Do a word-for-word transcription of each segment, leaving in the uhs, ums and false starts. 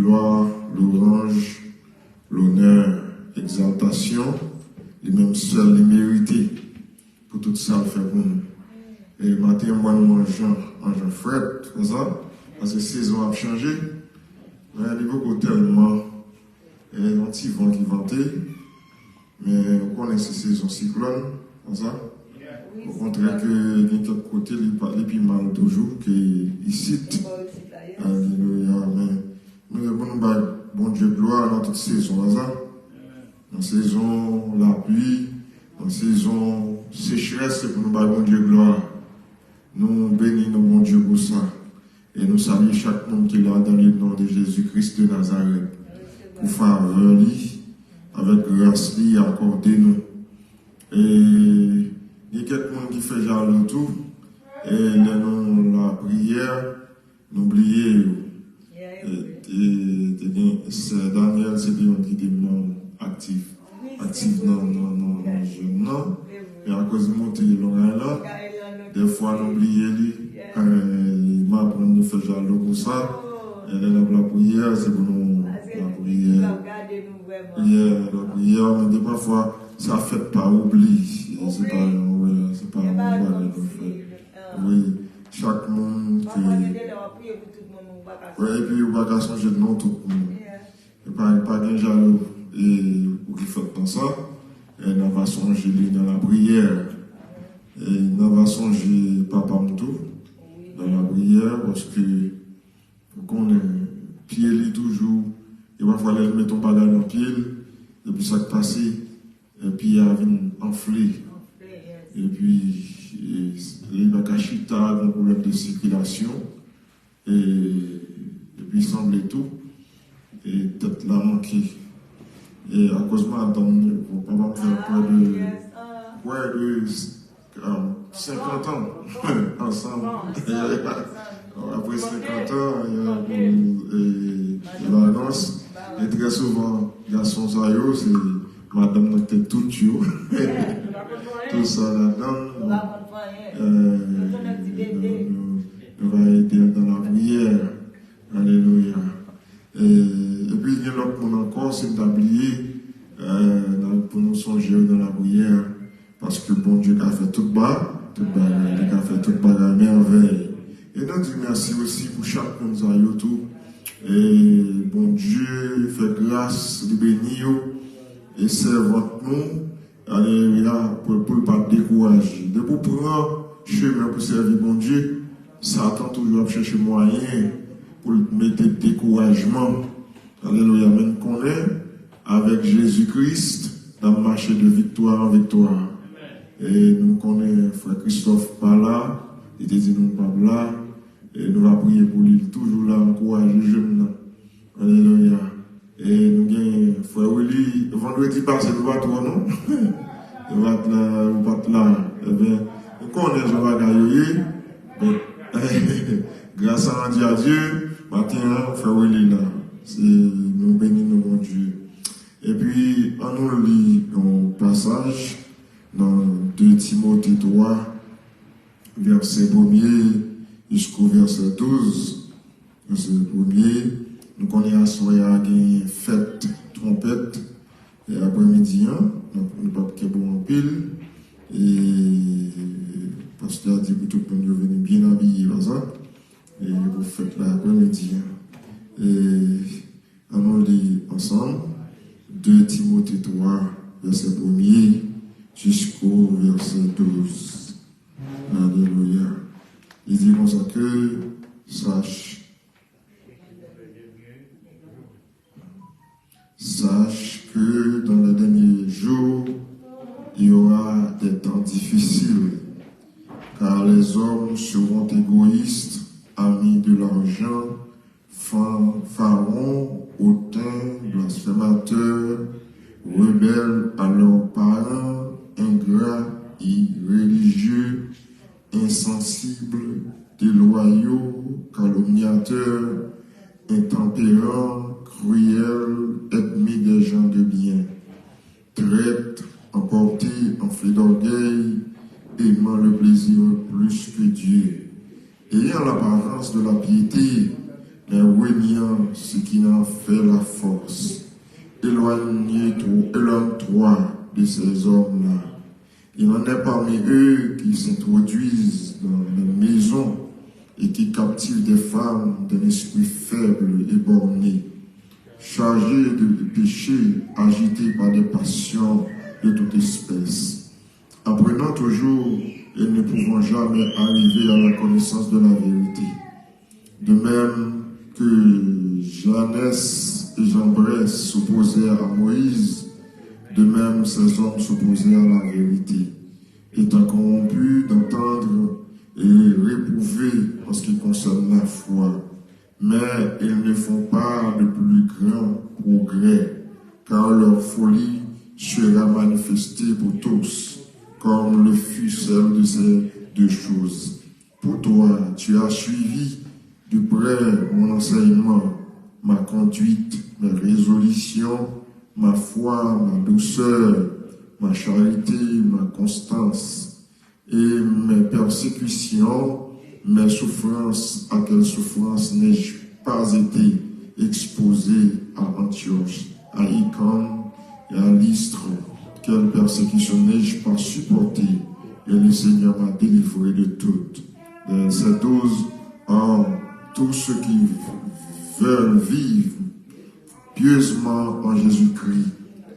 Glwa, lwanj, lonè, egzaltasyon, li menm sèl li merite pou tout sa l fè pou nou. E maten an, m wè nou an jan, an jan frèt, konsa, paske sezon ap chanje, men li poko tèlman, e yon ti van ki vante, men ou konnen se sezon siklòn, konsa. Okontrè ke gen kèk kote li pa, li pi mal toujou ke isit. Alelouya, men nou, pou nou bay Bondye glwa nan tout sezon, konsa. Nan sezon lapli, nan sezon sechrès, se pou nou bay Bondye glwa. Nou beni non Bondye pou sa. E nou salye chak moun ki la dans le nom de Jésus-Christ de Nazareth. Pou favè li, avèk gras li akòde nou. E gen kèk moun ki fè jalou tou. E lè nou lapriyè, nou bliye yo. E, e, te gen sè Daniel, se te yon ki te manm aktif, aktif nan, nan, nan, nan jèn nan. Men akoz li monte Long Island, dèfwa nou bliye li. E, m aprann nou fè jalou pou sa. E lè n ap lapriyè, se pou nou lapriyè. Priyè, lapriyè, men de pafwa, sa fèt pa oubli. E se pa yon, wè, se pa yon bagay nou fè. Wi, chak moun ke, wè, epi ou pa ka sonje non tout moun. E pa, pa gen jalou, e, ou ki fèt nan sa. E n ava sonje li nan lapriyè. E n ava sonje papa m tou nan lapriyè, paske ou konnen pye li toujou, e pafwa lè l met yon bagay nan pye l, epi sa k pase, e pye a vin anfle. Epi, e, li pa ka chita, gen pwoblèm de sikilasyon. E, epi sanble tou, e tèt la manke. E akoz madanm li, bon, papa m fè prè de, prè de, um, senkant an ansanm. Apre senkant an, e, pou, e, lalans. E trè souvan, gason sa yo, se madanm nan ki te tout yo. Tout sa ladan. Bon, e, nou, nou, nou va ede l nan lapriyè. Alelouya. E, epi gen lòt moun ankò, si m ta bliye, e, nan, pou nou sonje yo nan lapriyè, paske Bondye ka fè tout ba, tout bagay, li ka fè tout bagay mèvèy. E nou di mèsi osi pou chak moun sa yo tou. E Bondye fè gras, li beni yo. E sèvant nou, alelouya, pou, pou l pa dekouraje. Depi w pran chemen pou sèvi Bondye, Satan toujou ap chèche mwayen pou l mete dekourajman. Alelouya, men n konnen, avèk Jezi Kris, n ap mache de viktwa an viktwa. E nou konnen frè Christophe pa la, li te di nou l p ap la, e nou va priye pou li, li toujou la, ankouraje jèn nan. Alelouya. E nou gen frè Willy, vandredi pase, nou pa t wè w non. Nou pa t la, nou pa t la. Ebyen, nou konnen jan bagay yo ye. Bon, gras a Bondye, a Dye, maten an, frè Willy la. Se, nou beni nou Bondye. Epi, ann nou li yon pasaj nan de Timote twa, vèsè premye jiskou vèsè douz. Vèsè premye, nou konnen aswè a gen fèt twonpèt, e aprèmidi an, nou, nou p ap kenbe w anpil, e pastè a di pou tout moun yo vini byen abiye, pa sa? E pou fèt la aprèmidi an. E ann nou li ansanm, de Timote twa, vèsè premye jiskou vèsè douz. Alelouya. Li di konsa ke, sache, sache que dans les derniers jours, il y aura des temps difficiles, car les hommes seront égoïstes, amis de l'argent, fanfarons, hautains, blasphémateurs, rebelles à leurs parents, ingrats, irréligieux, insensibles, déloyaux, calomniateurs, intempérants, cruels, ennemis des gens de bien, traîtres, emportés, enflés d'orgueil, aimant le plaisir plus que Dieu, ayant l'apparence de la piété, mais reniant ce qui en fait la force. Éloigne-toi, éloigne-toi de ces hommes-là. Il en est parmi eux qui s'introduisent dans les maisons et qui captivent des femmes d'un esprit faible et borné, chargées de péchés, agitées par des passions de toute espèce, apprenant toujours et ne pouvant jamais arriver à la connaissance de la vérité. De même que Jannes et Jambres s'opposaient à Moïse, de même ces hommes s'opposaient à la vérité, étant corrompus d'entendre et réprouvés en ce qui concerne la foi. Mais ils ne font pas de plus grand progrès, car leur folie sera manifestée pour tous, comme le fut celle de ces deux choses. Pour toi, tu as suivi de près mon enseignement, ma conduite, mes résolutions, ma foi, ma douceur, ma charité, ma constance, et mes persécutions, mes souffrances, à quelle souffrance n'ai-je pas été exposé à Antioche, à Icône et à Lystre, quelle persécution n'ai-je pas supporté, et le Seigneur m'a délivré de toutes. Verset douze, or, tous ceux qui veulent vivre pieusement en Jésus-Christ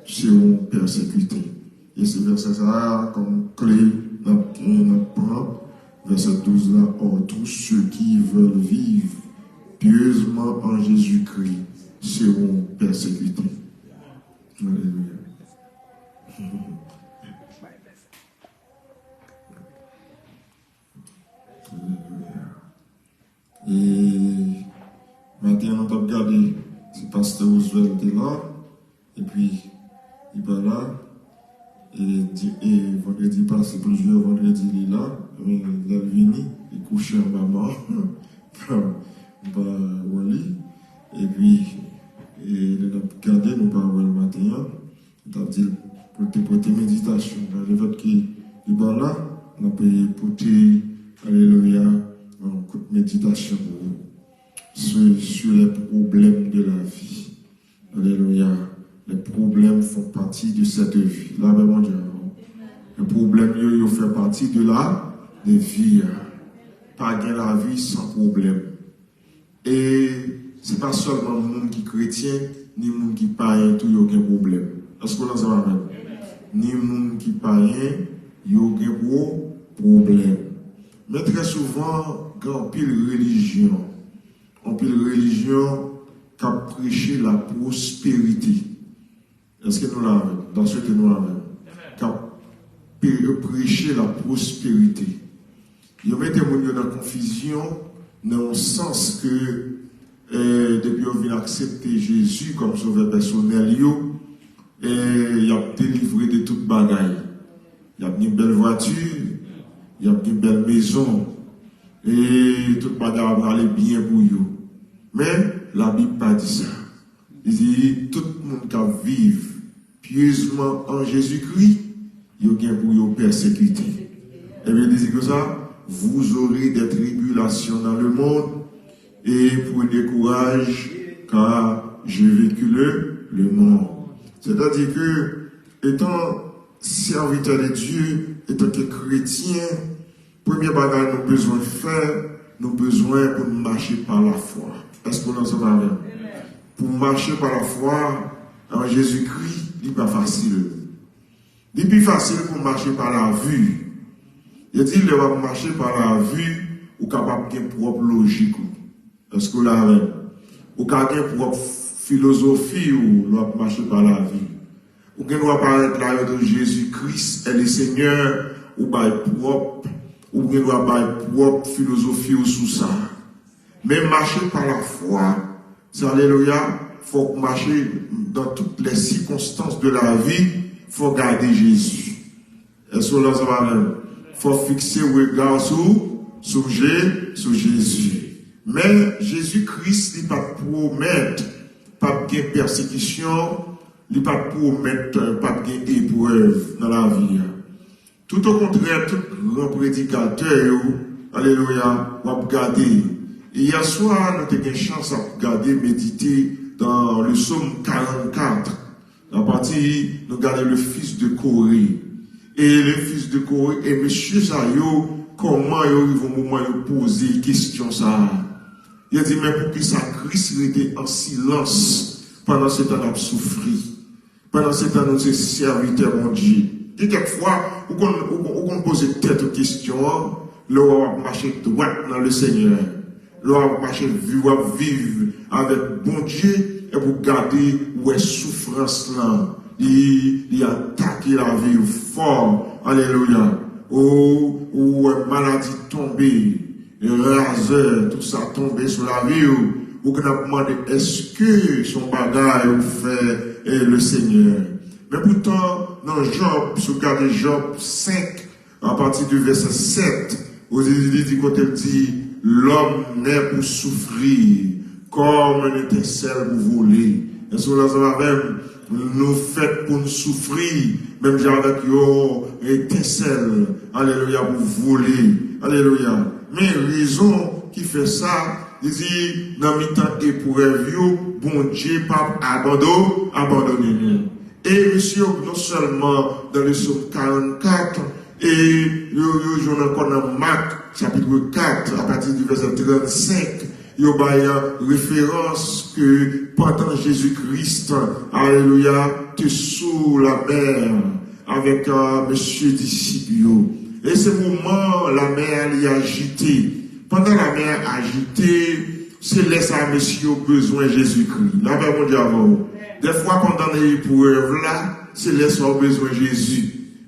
seront persécutés. E se vèsè sa a kòm kle n ap, n ap pran. Vèsè douz la, or, tous ceux qui veulent vivre pieusement en Jésus-Christ seront persécutés. Alelouya. Alelouya. E maten an, nou t ap gade si pastè Roosevelt te la, epi li pa la. E, di, e vandredi pase, plizyè vandredi li la, men lè l vini, li kouche anba ban. Nou pa wè li. Epi, e lè n ap gade, nou pa wè l maten an. N t ap di l pou l te pote meditasyon. Men lefètke li pa la, n ap pote, alelouya, yon kout meditasyon pou ou. Sur, sur les problèmes de la vie. Alelouya. Les problèmes font partie de cette vie. Lapè Bondye avè w. Lè pwoblèm yo, yo fè pati de la, de vi a. Pa gen lavi san pwoblèm. E se pa sèlman moun ki kretyen, ni moun ki payen tou yo gen pwoblèm. Èske w ansanm avè m? Ni moun ki payen, yo gen pwo-, pwoblèm. Men trè souvan, gen anpil relijyon. Anpil relijyon k ap preche lapwosperite. Èske nou la avè m? M ta swete nou avè m. K ap pe-, preche lapwosperite. Yo mete moun yo nan konfizyon, nan yon sans ke, eh, depi yo vin aksepte Jezi kòm sovè pèsonèl yo, eh, y ap delivre de tout bagay. Y ap gen bèl vwati, y ap gen bèl mezon, e tout bagay ap prale byen pou yo. Men, Labib pa di sa. Li di, tout moun k ap viv pyezman an Jezikri, yo gen pou yo pèsekite. Ebyen, li di konsa, vous aurez des tribulations dans le monde, et prenez courage, car j'ai vaincu le, le monde. C'est-à-dire que, étant serviteur de Dieu, étant que chrétien, premye bagay nou bezwen fè, nou bezwen pou n mache pa lafwa. Èske nou ansanm avè m? Pou mache pa lafwa an Jezikri, li pa fasil. Li pi fasil pou mache pa lavi. Yo di, lè w ap mache pa lavi, ou kapab gen pwòp lojik ou. Èske w la avè m? Ou ka gen pwòp filozofi w lè w ap mache pa lavi. Ou gen dwa parèt la, yo di w Jezi Kris est le Seigneur, ou bay pwòp, ou gen dwa bay pwòp filozofi w sou sa. Men mache pa lafwa, se alelouya, fòk mache dans toutes les circonstances de la vie, fò gade Jezi. Èske w la ansanm avè m? Fò fikse rega w sou, sou Je-, sou Jezi. Men Jezi Kris, li pa t pwomèt p ap gen pèsekisyon, li pa t pwomèt, eh, p ap gen eprèv nan lavi a. Toutokontrè, tout gran predikatè yo, alelouya, w ap gade. E yèswa, nou te gen chans ap gade, medite Dans le psaume quarante-quatre, la partie, nou gade le fils de Corée. E le fils de Corée, e mesye sa yo, kòman yo rive yon moman yo poze kesyon sa a? Yo di, men poukisa Kris rete an silans pandan se tan n ap soufri? Pandan se tan nou se sèvitè Bondye. Gen kèk fwa, ou konn, ou, ou konn poze tèt ou kesyon an, lè w ap mache dwat nan le Senyè. Lè w ap mache viv, w ap viv avèk Bondye, epi w gade, ou wè soufrans lan, li, li atake lavi w fò. Alelouya. Ou, ou wè maladi tonbe, razè, tout sa tonbe sou lavi w. Ou konn ap mande, èske se yon bagay ou fè, eh, le Senyè? Men poutan, nan Jòb, si w gade Jòb senk, à partir du verset sept, ou li, li di kote l di, l'homme naît pour souffrir, comme une étincelle pour voler. Èske w la ansanm avè m? Nou fèt pou n soufri, menm jan avèk yon etensèl, alelouya, pou vole, alelouya. Men rezon ki fè sa, li di, nan mitan eprèv yo, Bondye p ap abando-, abandone nou. E mesye yo, non sèlman dans le psaume quarante-quatre, e yo, yo jwenn ankò nan Mak, chapitre quatre, à partir du verset trente-cinq, yo bay referans ke pandan Jezi Kris, alelouya, te sou lamè avèk, euh, mesye disip yo. E se moman lamè a li ajite. Pandan lamè a ajite, se lè sa mesye yo bezwen Jezikri. Lapè Bondye avè w. Dèfwa pandan nan eprèv la, se lè sa w bezwen Jezi.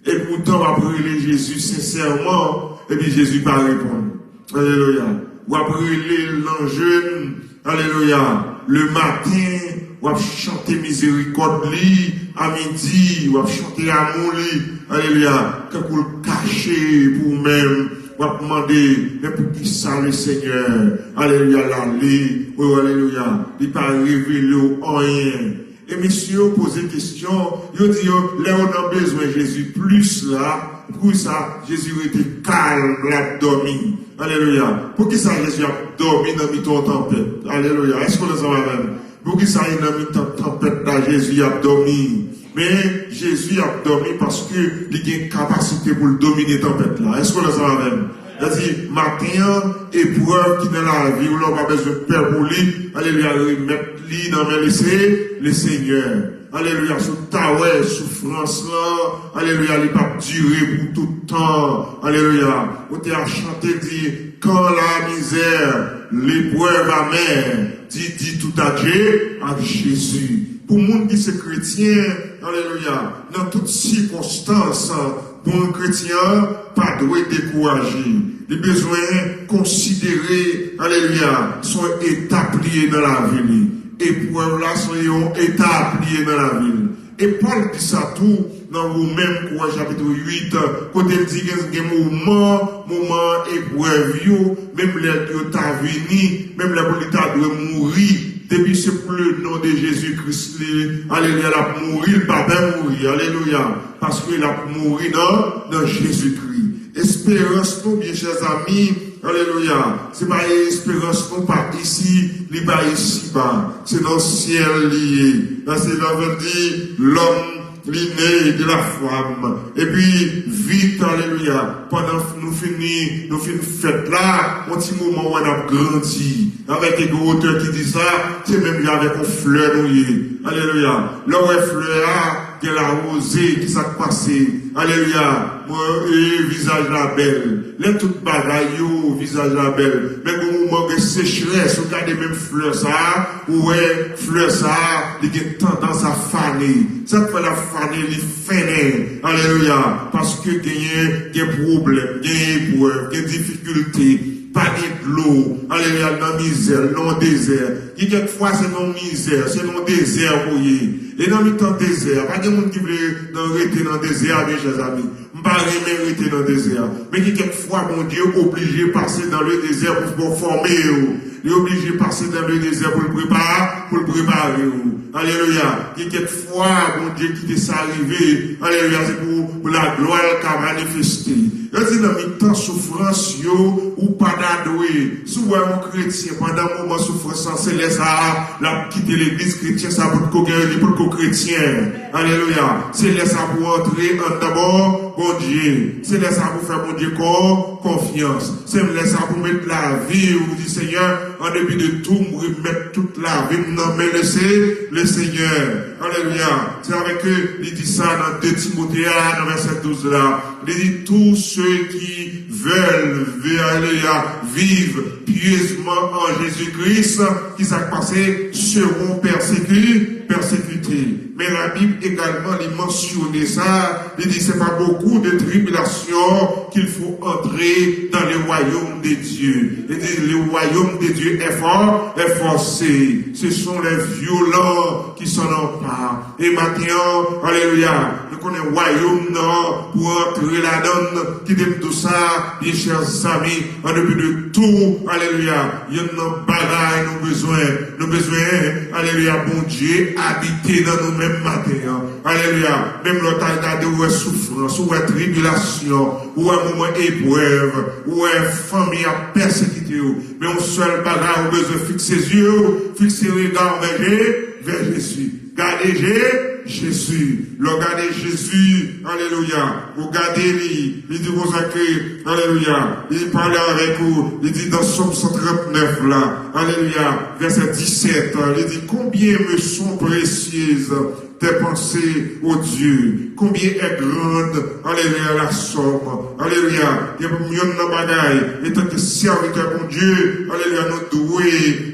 E poutan w ap rele Jezi sensèman, epi Jezi pa reponn. Alelouya. W ap rele l nan jèn. Alelouya. Le maten, w ap chante mizerikòd li. A midi, w ap chante amou li. Alelouya. Tankou l kache pou ou menm. W ap mande, men poukisa le Senyè, alelouya, l ale? O, alelouya. Li pa revele w anyen. E mesye yo poze kesyon, yo di yo, lè yo nan bezwen Jezi plis la, poukisa Jezi rete kalm, l ap dòmi? Alelouya. Poukisa Jezi ap dòmi nan mitan yon tanpèt? Alelouya. Èske w ansanm avè m? Poukisa e nan mitan tanpèt la, Jezi ap dòmi? Men, Jezi ap dòmi paske li gen kapasite pou l domine tanpèt la. Èske w ansanm avè m? Sa di, maten an, eprèv ki nan lavi w la, ou pa bezwen pè pou li. Alelouya, remèt li nan men le Se-, le Senyè. Alelouya, si w ta wè soufrans lan, alelouya, li p ap dire pou tout tan. Alelouya, ou te ap chante di, quand la misère, l'épreuve amère, dis, dis tout à Dieu, à Jésus. Pou moun ki se kretyen, alelouya, nan tout sikonstans, bon kretyen an pa dwe dekouraje. Li bezwen konsidere, alelouya, se yon etap li ye nan lavi li. Eprèv la, se yon etap li ye nan lavi li. E Pòl di sa tou nan Women, kouran chapit uit, kote l di gen, gen moman, moman eprèv yo, menm lè yo ta vini, menm lè pou li ta dwe mouri, depi se pou le non de Jezi Kris li, alelouya, l ap mouri, l pa pè mouri, alelouya, paske l ap mouri nan, nan Jezikri. Esperans nou, byen chè zami, alelouya, se pa esperans nou pa isi, li pa isiba, se nan syèl li ye. Paske Bib la di, lòm li ne de la fwam. Epi, vit, alelouya, pandan nou fini, nou fin fèt la, yon ti moman wè n ap grandi. Avèk gen otè ki di sa, se menm jan avèk yon flè nou ye. Alelouya. Lè w wè flè a, gen lawoze, ki sa k pase? Alelouya. Mwen, e, vizaj la bèl. Lè tout bagay yo, vizaj la bèl. Men gon moman gen sechrès, ou gade menm flè sa a, ou wè flè sa a, li gen tandans a fane. Sa k fè l ap fane, li fennen. Alelouya. Paske genyen, gen pwoblèm, gen eprèv, gen difikilte, pa gen dlo. Alelouya, nan mizè, nan dezè. Gen kèk fwa se nan mizè, se nan dezè ou ye. E nan mitan dezè a, pa gen moun ki vle nan rete nan dezè a, byen chè zami. M pa renmen rete nan dezè a. Men gen kèk fwa Bondye oblije pase dans le désert pou fòme w. Li oblije pase dans le désert pou l prepare, pou l prepare w. Alelouya. Gen kèk fwa Bondye kite sa rive. Alelouya. Se pou, pou laglwa l ka manifeste. Yo di nan mitan soufrans yo, ou pa ta dwe. Si w wè yon kretyen pandan moman soufrans lan, se lè sa a, l ap kite legliz, kretyen sa a potko gen, li potko kretyen. Alelouya. Se lè sa a pou w antre anndan bon Bondye. Se lè sa a pou w fè Bondye kon konfyans. Se lè sa a pou w met lavi w, ou di, Senyè, an depi de tou, m remèt tout lavi m nan men le Se-, le Senyè. Alelouya. Se avèk ke li di sa nan de Timote a, nan vèsè douz la. Li di, tous ceux qui veulent, alelouya, vivre pieusement en Jésus-Christ, ki sa k pase, seront persécu-, persécutés. Men Labib egalman, li mansyone sa, li di, c'est par beaucoup de tribulations qu'il faut entrer dans le royaume de Dieu. Li di, le royaume de Dieu est for-, est forcé. Ce sont les violents qui s'en emparent. E maten an, alelouya, nou konnen wayòm nan, pou antre ladan l, kite m di w sa, byen chè zanmi, an depi de tou, alelouya, yonn nan bagay nou bezwen, nou bezwen, alelouya, Bondye abite nan nou menm maten an. Alelouya. Menm lè w ta gade, ou wè soufrans, ou wè tribilasyon, ou wè moman eprèv, ou wè fanmi ap pèsekite w. Men yon sèl bagay, ou bezwen fikse zye w, fikse rega w vè Je-, vè Jezi. Gade Je-, Jezi. Lè w gade Jezi, alelouya, ou gade li, li di konsa ke, alelouya, li pale avèk ou, li di nan Sòm san trant nèf la, alelouya, vèsè disèt, li di, Combien me sont précieuses tes pensées, ô Dieu, combien est grande, alelouya, la somme, alelouya, gen pou m yonn nan bagay, etanke sèvitè Bondye, alelouya, nou dwe,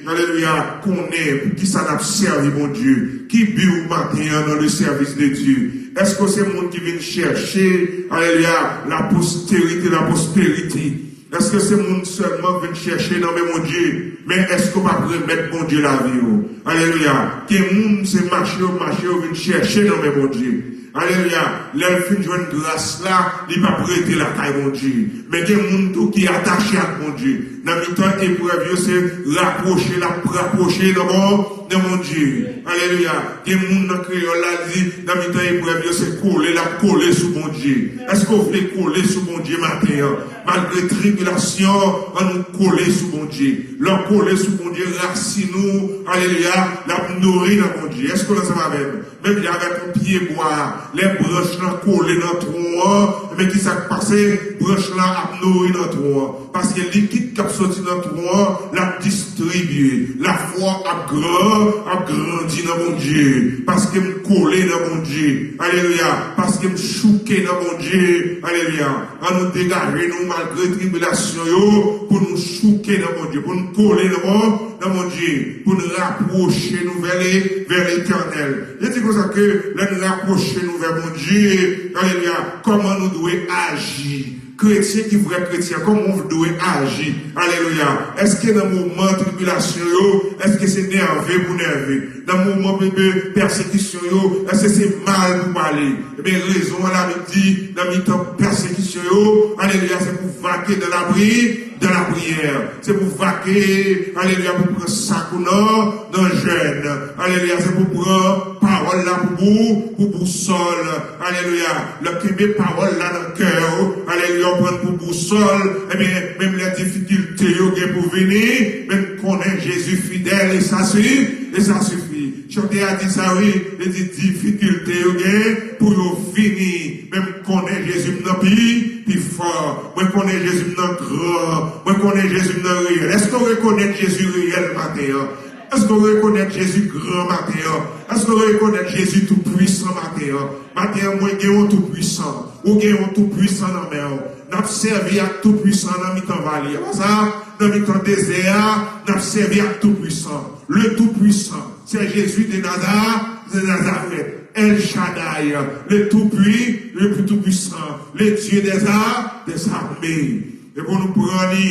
alelouya, konnen pou ki sa n ap sèvi Bondye. Ki bi w maten an nan le service de Dieu? Èske w se moun ki vin chèche, alelouya, la postérité, la prospérité? Èske se moun sèlman k vin chèche nan men Bondye? Men èske w p ap remèt Bondye lavi w? Alelouya. Gen moun se mache yo mache, yo vin chèche nan men Bondye. Alelouya. Lè l fin jwenn gras la, li p ap rete lakay Bondye. Men gen moun tou ki atache ak Bondye. Nan mitan eprèv yo, se rapwoche l ap rapwoche nan bon, nan Bondye. Alelouya. Gen moun nan kreyòl la, li di, nan mitan eprèv yo, se kole l ap kole sou Bondye. Èske w vle kole sou Bondye maten an? Malgre tribilasyon, ann nou kole sou Bondye. Lè w kole sou Bondye, rasin ou, alelouya, l ap nouri nan Bondye. Èske w ansanm avè m? Menm jan avèk yon pyebwa, lè branch lan kole nan twon an, men ki sa k pase? Branch lan ap nouri nan twon an. Paske likid k ap soti nan twon an, l ap distribye. Lafwa w ap gran, ap grandi nan Bondye. Paske m kole nan Bondye. Alelouya. Paske m chouke nan Bondye. Alelouya. Ann nou degaje nou malgre tribilasyon yo pou nou chouke nan Bondye, pou nou kole nan Bon-, nan Bondye, pou nou rapwoche nou vè le-, vè Letènèl. Li di konsa ke lè nou rapwoche nou vè Bondye, alelouya, kòman nou dwe aji? Kretyen ki vrè kretyen, kòman w dwe aji? Alelouya. Èske nan moman tribilasyon yo, èske se nève pou nève? Nan moman pèsekisyon yo, èske se mal pou pale? Ebyen, rezon an, Labib di, nan mitan pèsekisyon yo, alelouya, se pou vake dans la pri-, dans la prière. Se pou vake, alelouya, pou pran sak ou nan, nan jèn. Alelouya, se pou pran pawòl la pou bou-, pou bousòl. Alelouya. Lè w kenbe pawòl la nan kè w, alelouya, w pran l pou bousòl. Ebyen, menm lè difikilte yo gen pou vini, men konnen Jezi fidèl e sa si-, e sa sifi. Chantè a di sa wi, li di difikilte yo gen pou yo vini, men m konnen Jezi m nan pi, pi fò. Mwen konnen Jezi m nan gran, mwen konnen Jezi m nan reyèl. Èske w rekonèt Jezi reyèl maten an? Èske w rekonèt Jezi gran maten an? Èske w rekonèt Jezi toupwisan maten an? Maten an, mwen gen yon toupwisan. Ou gen yon toupwisan nan men w. N ap sèvi ak toupwisan nan mitan vale a. Pa sa, nan mitan dezè a, n ap sèvi ak toupwisan. Le Tout-Puissant, c'est Jésus de Nazareth, de Nazareth. El Shaddai, le Tout-Pui-, le Tout-Puissant, le Dieu des ar-, des armées. E pou nou pran li,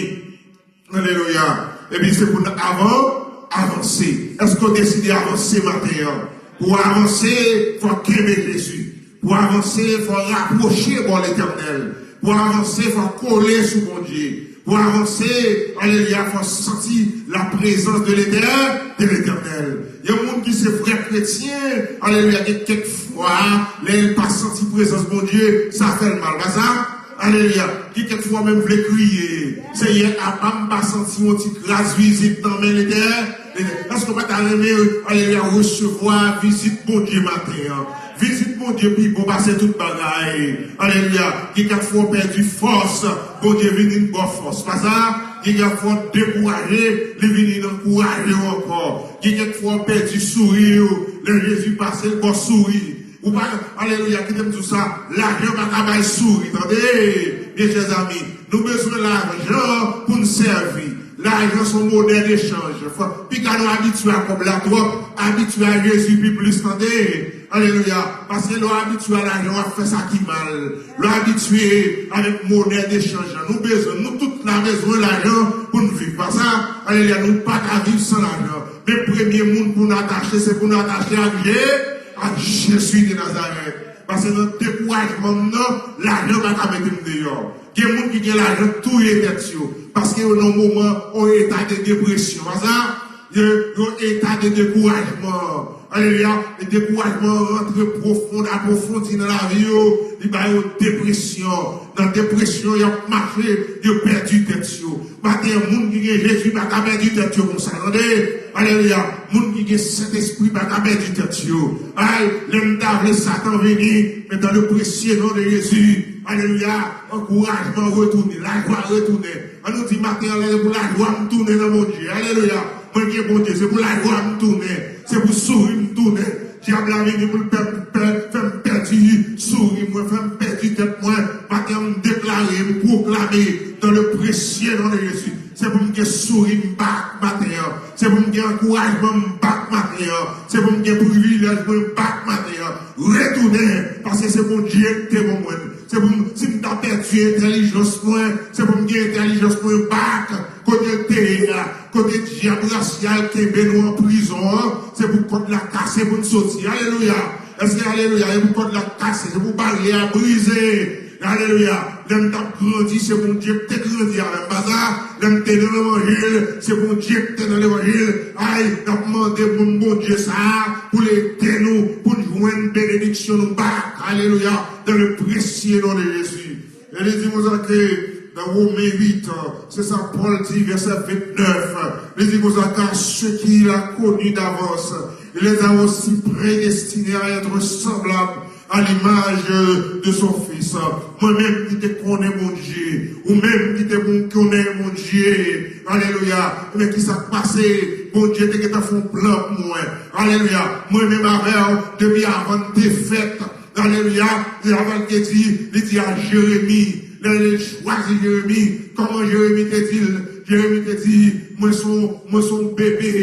alelouya. Epi se pou n avan, avanse. Èske w deside avanse maten an? Pou w avanse, fò w kenbe Jezi. Pou w avanse, fò w rapwoche bò Letènèl. Pou w avanse, fò w kole sou Bondye. Pou w avanse, alelouya, fò w santi la prezans de Letè-, de Letènèl. Yon moun ki se vrè kretyen, alelouya, gen kèk fwa, lè l pa santi prezans Bondye, sa fè l mal. Pa sa? Alelouya. Gen kèk fwa w menm vle kriye. Seyè, apa m pa santi yon ti gras vizit nan men Letè-, Letè-, èske w pa ta renmen, alelouya, resevwa vizit Bondye maten an? Vizit Bondye pi bon pase tout bagay. Alelouya. Gen kèk fwa w pèdi fòs, Bondye vini ba w fòs. Pa sa? Gen kèk fwa w dekouraje, li vini ankouraje w ankò. Gen kèk fwa w pèdi souri w, lè Jezi pase, l ba w souri. Ou pa, alelouya, kite m di w sa, lajan pa ka bay souri, tande, mes chers amis. Nou bezwen lajan pou n sèvi. Lajan se yon monè dechanj. Fò, piga nou abitye a kòb la twòp, abitye a Jezi pi plis, tande. Alelouya. Paske lè w abitye a lajan, w ap fè sa ki mal. Lè w abitye avèk monè dechanj lan, nou bezwen, nou tout la bezwen lajan pou n viv. Pa sa, alelouya, nou pa ka viv san lajan. Men premye moun pou n atache, se pou n atache ak Je-, ak Jezi de Nazarèt. Paske nan dekourajman m nan, lajan pa ka mete m deyò. Gen moun ki gen lajan touye tèt yo. Paske yo nan moman, yon eta de depresyon. Pa sa? Yo, yon eta de dekourajman. Alelouya. E dekourajman an rantre pwofon, apwofondi nan lavi yo. Li ba yo depresyon. Nan depresyon, y ap mache, yo pèdi tèt yo. Maten an, moun ki gen Jezi pa ka pèdi tèt yo konsa, tande. Alelouya. Moun ki gen Sentespri pa ka pèdi tèt yo. Ay, lè m ta vle Satan vini, men dans le précieux nom de Jésus. Alelouya. Ankourajman retounen, lajwa retounen. An nou di maten an, lè pou lajwa m tounen nan Bondye. Alelouya. Mwen gen Bondye, se pou lajwa m tounen, se pou souri m tounen. Dyab la vini pou l pè, pè, fè m pèdi souri mwen, fè m pèdi tèt mwen. Maten an, m deklare, m pwoklame, dans le précieux nom de Jésus. Se pou m gen souri m back maten an. Se pou m gen ankourajman m back maten an. Se pou m gen privilèj mwen back maten an. Retounen, paske se Bondye ki te ban mwen. Se pou m, si m ta pèdi entèlijans mwen, se pou m gen entèlijans mwen back. Kote l te ye a, kote dyab rasyal kenbe nou an prizon an, se pou kòd la kase pou n soti. Alelouya. Èske alelouya? Se pou kòd la kase, se pou baryè a brize. Alelouya. Lè m t ap grandi, se Bondye ki te grandi avè m. Pa sa, lè m te nan levanjil, se Bondye ki te nan levanjil. Ay, n ap mande moun Bondye sa a pou l ede nou, pou n jwenn benediksyon nou back. Alelouya. Dans le précieux nom de Jésus. E li di konsa ke nan Women uit, se sa Pòl di, vèsè vennèf, li di konsa, car ceux qu'il a connus d'avance, il les a aussi prédestinés à être semblables à l'image de son Fils. Mwen menm ki te konnen Bondye, ou menm ki te moun konnen Bondye, alelouya, men ki sa k pase? Bondye te gentan fè yon plan pou mwen, alelouya. Mwen menm avè w, depi avan n te fèt, alelouya, e avan l te di, li di a Jeremi, lè l chwazi Jeremi, kòman Jeremi te di l? Jeremi te di, mwen se yon, mwen se yon bebe,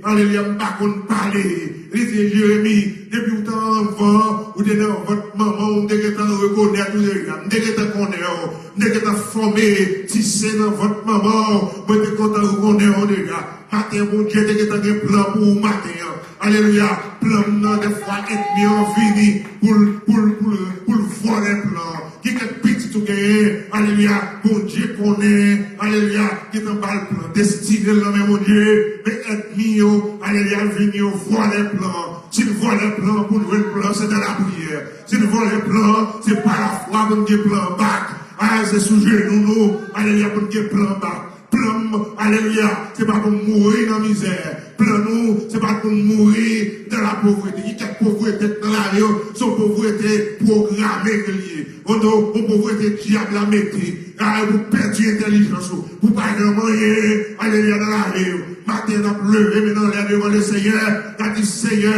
alelouya, m pa konn pale. Li di, Jeremi, depi w te anvan, ou te nan vant manman w, m te gentan rekonèt ou deja, m te gentan konnen w, m te gentan fòme ti sen nan vant manman w, mwen te kontan rekonèt w deja. Maten, Bondye te gentan gen plan pou ou maten an. Alelouya. Plan m nan, dèfwa, ènmi an vini pou l, pou l, pou l, pou l vòlè plan. Gen kèk pitit ou genyen, alelouya, Bondye konnen, alelouya, gentan ba l plan. Destine l nan men Bondye, men ènmi yo, alelouya, vini yo vòlè plan. Si l vòlè plan, pou l jwenn plan, se nan lapriyè. Si l vòlè plan, se pa lafwa pou n gen plan back. A, se sou jenou nou, alelouya, pou n gen plan back. Plan m, alelouya, se pa pou m mouri nan mizè. Plan nou, se pa pou m mouri nan lapovrete. Gen kèk povrete k nan lavi w, se yon povrete pwograme ke l ye. Yon, yon povrete dyab la mete. A, pou pèdi entèlijans ou, pou pa janm anyen, alelouya, nan lavi w. Maten, n ap leve men n anlè devan Lesenyè, n ap di, Senyè,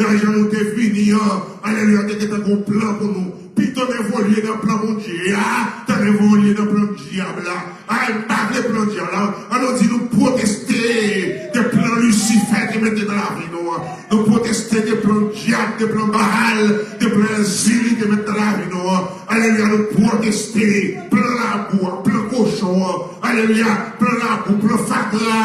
nan jan nou te vini an, alelouya, te gentan gon plan pou nou. Pito n evolye nan plan Bondye a, ke n evolye nan plan dyab la. Ay, m pa vle plan dyab la. An nou di nou pwoteste de plan Lisifè te mete nan lavi nou an. Nou pwoteste de plan dyab, de plan Baal, de plan Ezili te mete nan lavi nou an. Alelouya, nou pwoteste plan labou an, plan kochon an. Alelouya, plan labou, plan fatra.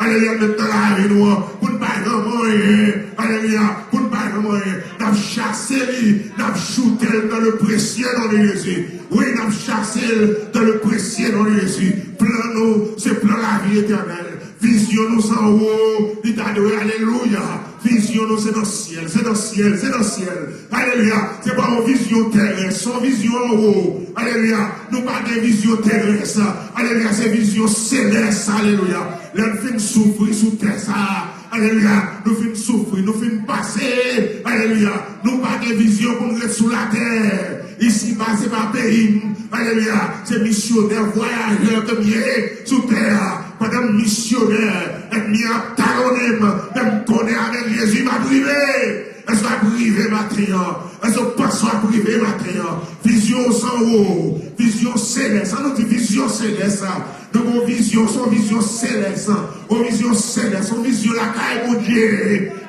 Alelouya, mete nan lavi nou an, pou n pa janm anyen. Alelouya, pou n pa janm anyen. N ap chase li, n ap choute l dans le précieux nom de Jésus. Wi, n ap chase l dans le précieux nom de Jésus. Plan nou, se plan lavi etènèl. Vizyon nou se anwo, li ta dwe, alelouya. Vizyon nou se nan syèl, se nan syèl, se nan syèl. Alelouya. Se pa yon vizyon terès, se yon vizyon anwo. Alelouya. Nou pa gen vizyon terès. Alelouya. Se vizyon selès. Alelouya. Lè n fin soufri sou tè sa a, alelouya, nou fin soufri, nou fin pase. Alelouya. Nou pa gen vizyon pou n ret sou latè. Isi ba se pa peyi m. Alelouya. Se misyonè, vwayajè ke m ye sou tè a. Pandan m misyonè, ènmi an ap talonnen m, men m konnen avèk Jezi m ap rive. Èske w ap rive maten an? Èske w panse w ap rive maten an? Vizyon w se anwo, vizyon selès. An nou di vizyon selès. Nou gen yon vizyon, se yon vizyon selès. Yon vizyon selès, yon vizyon lakay Bondye.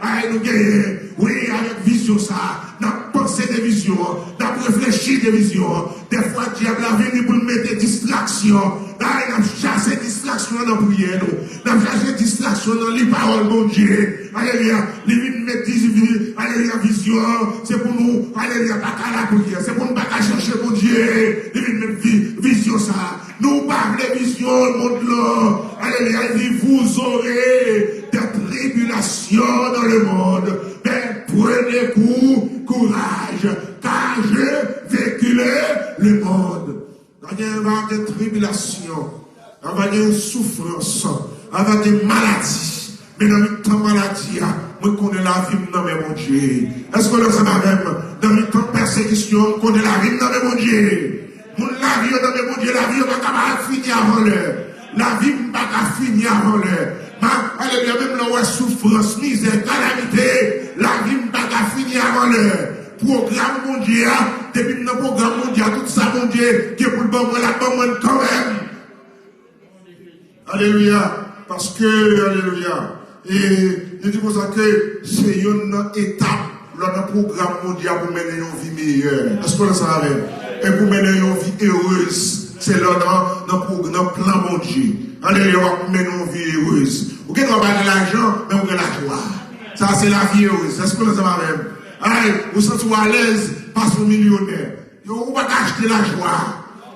Ay, nou genyen. Wi, avèk vizyon sa a, n ap panse de vizyon an, n ap reflechi de vizyon an. Dèfwa, dyab la vini pou l mete distraksyon. Ay, n ap chase distraksyon an nan priyè nou. N ap chase distraksyon nan li pawòl Bondye. Alelouya. Li vin met dizivi, alelouya, vizyon an. Se pou nou, alelouya, pa ka lapriyè. Se pou nou pa ka chèche Bondye. Li vin met vi, vizyon sa a. Nou pa vle vizyon mond lan. Alelouya. Li di, vous aurez des tribulations dans le monde. Mais prenez cou-, courage, car j'ai vaincu le, le monde. Va gen, va gen tribilasyon, va gen soufrans, va gen maladi. Men nan mitan maladi a, mwen konnen lavi m nan men Bondye. Èske w ansanm avè m? Nan mitan pèsekisyon, m konnen lavi m nan men Bondye. Moun lavi yo nan men Bondye, lavi yo pa ka fini avan lè. Lavi m pa ka fini avan lè. Ma, alelouya, menm lè w wè soufrans, mizè, kalamite, lavi m pa ka fini avan lè. Pwogram Bondye a, depi m nan pwogram Bondye a, tout sa Bondye gen pou l ban mwen, l ap ban mwen l kanmenm. Alelouya. Paske, alelouya. E li di konsa ke se youn nan etap lè w nan pwogram Bondye a pou mennen yon vi meyè. Èske w ansanm avè m? E pou mennen yon vi erez, se lè w nan, nan pwo-, nan plan Bondye. Alelouya, w ap mennen yon vi erez. Ou gen dwa pa gen lajan, men ou gen lajwa. Sa se lavi erez. Èske w ansanm avè m? Ay, ou santi w alèz, pase yon milyonè. Yo, ou pa ka achte lajwa.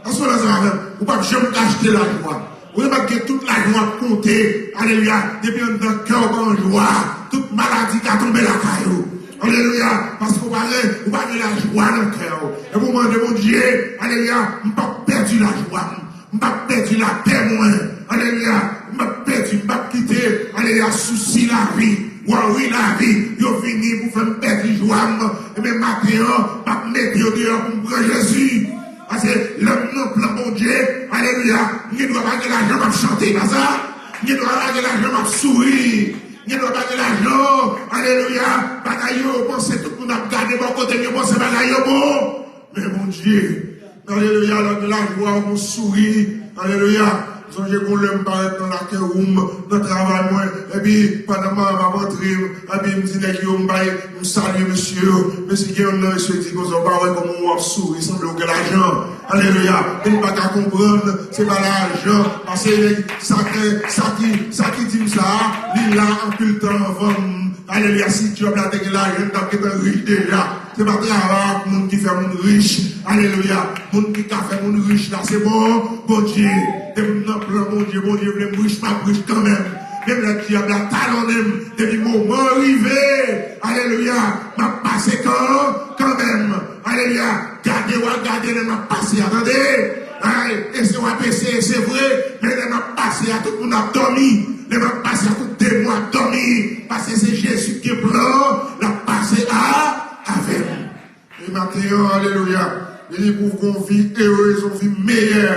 Èske w ansanm avè m? Ou p ap janm ka achte lajwa. Ou gen, m ap gen tout lajan w ap konte. Alelouya. Depi anndan kè w pa an jwa, tout maladi ka tonbe lakay ou. Alelouya. Paske ou pa gen, ou pa gen lajwa nan kè w. Epi ou mande Bondye, alelouya, m p ap pèdi lajwa m. M p ap pèdi lapè mwen. Alelouya. M p ap pèdi, m p ap kite, alelouya, sousi lavi, wori lavi, yo vini pou fè m pèdi jwa m. Ebyen, maten an, m ap mete yo deyò pou m pran Jezi. Paske lè m nan plan Bondye, alelouya, m gen dwa pa gen lajan, m ap chante, pa sa? M gen dwa pa gen lajan, m ap souri. M gen dwa pa gen lajan, alelouya, bagay yo, yo panse tout moun ap gade bò kote m, yo panse bagay yo bon. Men Bondye, alelouya, lè w gen lajwa, w gen souri, alelouya. M sonje gon lè m parèt nan Lake Woum, nan travay mwen, epi pandan m ap antre, epi m di nèg yo, m bay, m salye mesye yo. Mesye, gen youn nan mesye di konsa, w pa wè kòman w ap souri, sanble w gen lajan. Alelouya. E m pa ka konprann, se pa lajan. Paske sa ke, sa ki, sa ki di m sa, li la anpil tan anvan m. Alelouya. Si dyab la te gen lajan, m t ap gentan rich deja. Se pa travay ak moun ki fè moun rich. Alelouya. Moun ki ka fè moun rich la, se bon, Bondye. Depi m nan plan Bondye, Bondye vle m rich, m ap rich kanmenm. Menm lè dyab la talonnen m, depi moman an rive, alelouya, m ap pase kan, kanmenm. Alelouya. Gade w a gade lè m ap pase a, tande. Ay, eseye w ap eseye, se vre, men lè m ap pase a, tout moun ap dòmi. Lè m ap pase a, tout demon ap dòmi. Paske se Jezi ki gen plan, l ap pase a, avè m. E maten an, alelouya, li di pou gon vi erez, yon vi meyè.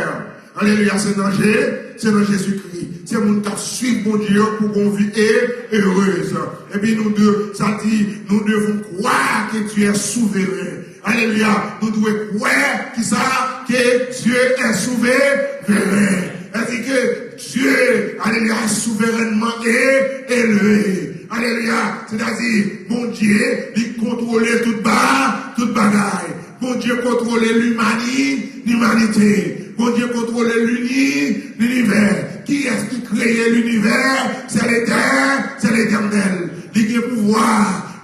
Alelouya, se nan Je, se nan Jezikri. Se moun k ap swiv Bondye yo pou gon vi e, erez. Epi nou de, sa di, nous devons croire que Dieu est souverain. Alelouya, nou dwe kwè, kisa, que Dieu est souverain. Sa di ke Dye, alelouya, est souverainement é-, élevé. Alelouya. Sètadi, Bondye, li kontwole tout ba-, tout bagay. Bondye kontwole limani-, limanite. Bondye kontwole lini-, linivè. Kiyès ki kreye linivè? Se Letè-, se Letènèl. Li gen pouvwa,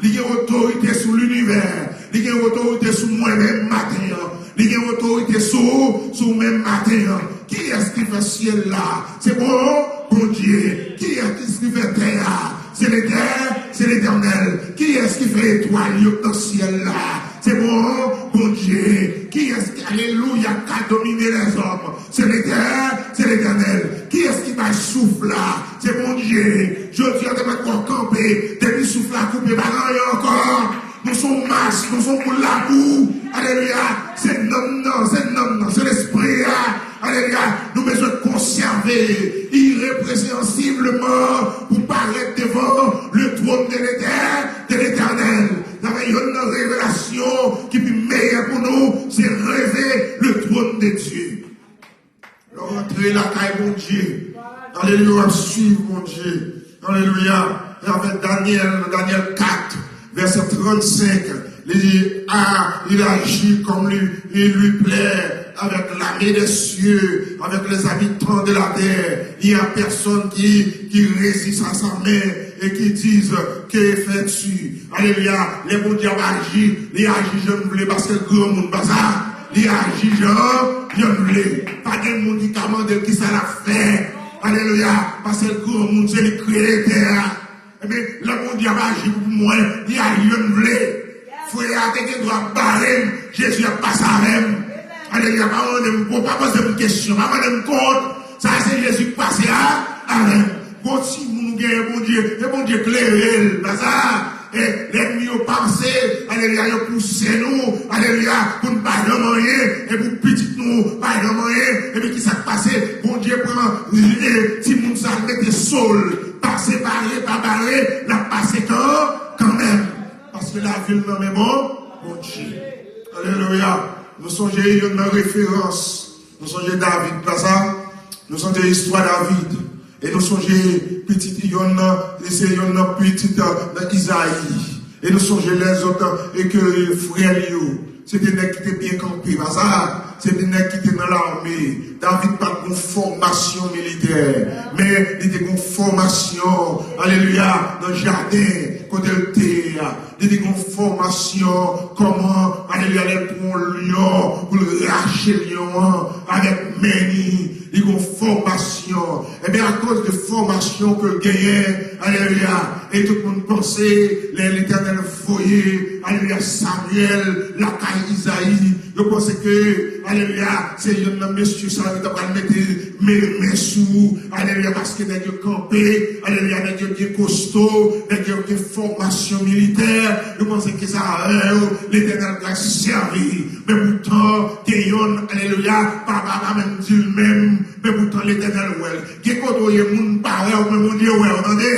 li gen otorite sou linivè. Li gen otorite sou mwen menm maten an. Li gen otorite sou, sou ou menm maten an. Kiyès ki fè syèl la? Se bon, Bondye. Kiyès ki fè tè a? Se Letè-, Se Letènèl. Kiyès ki fè etwal yo nan syèl la? Se bon Bondye. Kiyès ki, alelouya, ka domine lèzòm? Se Letè-, se Letènèl. Kiyès ki bay souf la? Se Bondye. Jodi a, te mèt wè w kanpe. Depi souf la koupe, pa gen anyen ankò. Nou se yon mas, nou se yon boul labou. Alelouya. Se nanm nan, se nanm nan, se lespri a. Alelouya. Nou bezwen konsève ireprensibleman pou parèt devan le trône de l'Étè-, de l'Éternel. Sa fè youn nan revelasyon ki pi meyè pou nou, se reve le trône de Dieu. Lè w rantre lakay Bondye, alelouya, w ap swiv Bondye. Alelouya. E avèk Danyèl, nan Danyèl kat, vèsè trannsenk, li di, ah, il agit comme lui, il lui plaît, avec l'armée des cieux, avec les habitants de la terre. Il y a personne qui, qui résiste à sa main et qui dise, que fais-tu? Alelouya. Lè Bondye ap aji, li aji jan l vle, paske l granmoun, pa sa? Li aji jan, jan l vle. Pa gen moun ki ka mande l kisa l ap fè. Alelouya. Paske l granmoun, se li k kreye tè a. Ebyen, lè Bondye ap aji pou mwen, li aji jan l vle. Frè a te gen dwa bare m, Jezi ap pase avè m. Alelouya. Pa mande m, pa poze m kesyon, pa mande m kont. Sa se Jezi k pase a, avè m. Gon timoun ou genyen, Bondye, e Bondye klere l, pa sa? E lènmi yo pase, alelouya, yo pouse nou, alelouya, pou n pa janm anyen, e pou pitit nou pa janm anyen. Epi kisa k pase? Bondye pran, e, timoun sa l mete so l, pase bare, pa bare, l ap pase kan, kanmenm. Paske lavi l nan men bon, Bondye. Alelouya. Nou sonje youn nan referans. Nou sonje David, pa sa? Nou sonje istwa David. E nou sonje pitit youn nan, li se youn nan pitit, euh, nan Izayi. E nou sonje lèzòt, euh, e ke frè l yo, se te nèg ki te byen kanpe, pa sa? Se te nèg ki te nan lame. David pa t gon fòmasyon militè, men li te gon fòmasyon, alelouya, nan jaden, kote l te ye a. Li te gon fòmasyon kòman, alelouya, lè l pran yon lyon, pou l rache lyon an avèk men li. Li gon fòmasyon. Ebyen, akoz de fòmasyon ke l genyen, alelouya, e tout moun panse, lè Letènèl voye, alelouya, Samyèl lakay Izayi, yo panse ke, alelouya, se youn nan mesye sa yo ki ta pral mete men, men sou ou, alelouya, paske nèg yo kanpe, alelouya, nèg yo byen kosto, nèg yo gen fòmasyon militè, yo panse ke se avè yo Letènèl pral sèvi. Men poutan, gen youn, alelouya, papa pa menm di l menm, men poutan Letènèl wè l. Gen kote w ye, moun pa wè w, men Bondye wè w, tande.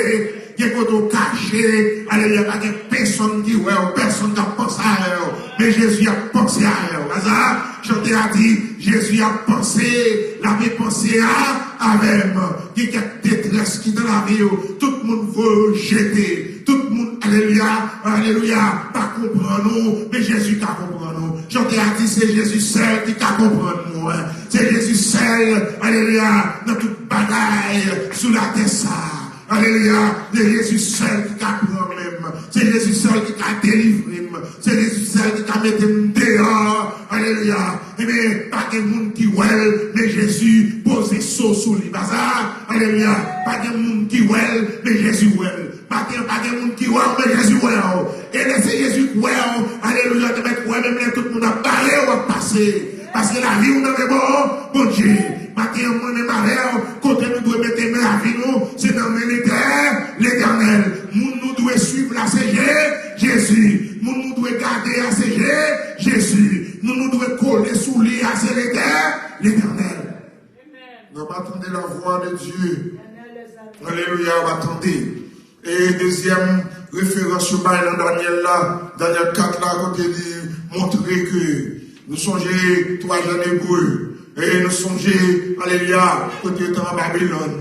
Gen kote w kache, alelouya, pa gen pèsonn ki wè w, pèsonn k ap panse avè w, men Jezi ap panse avè w. Aza, chante a di, Jezi ap panse, l ap panse a, avè m. Gen kèk detrès ki nan lavi w, tout moun voye w jete, tout moun, alelouya, alelouya, pa konprann ou, men Jezi ka konprann ou. Chante a di, se Jezi sèl ki ka konprann mwen. Se Jezi sèl, alelouya, nan tout bagay sou latè sa. Alelouya, se Jezi sèl ki ka pran men m. Se Jezi sèl ki ka delivre m. Se Jezi sèl ki ka mete m deyò. Alelouya. Ebyen, pa gen moun ki wè l, men Jezi poze so sou li. Pa sa? Alelouya. Pa gen moun ki wè l, men Jezi wè l. Maten an, pa gen moun ki wè w, men Jezi wè w. E lè se Jezi k wè w, alelouya, te mèt wè, menm lè tout moun ap bare w, w ap pase. Paske lavi w nan men bon Bondye. Maten an, mwen menm avè w, kote nou dwe mete men lavi nou, se nan men Letè-, Letènèl. Moun nou dwe swiv la, se Je-, Jezi. Moun nou dwe gade a, se Je-, Jezi. Moun nou dwe kole sou li a, se Letè-, Letènèl. N ap atann la vwa de Dye. Alelouya, w ap tande. E dezyèm referans yo bay nan Danyèl la, Danyèl kat la, kote li montre ke nou sonje twa jèn Ebre. E nou sonje, alelouya, kote yo te an Babilòn.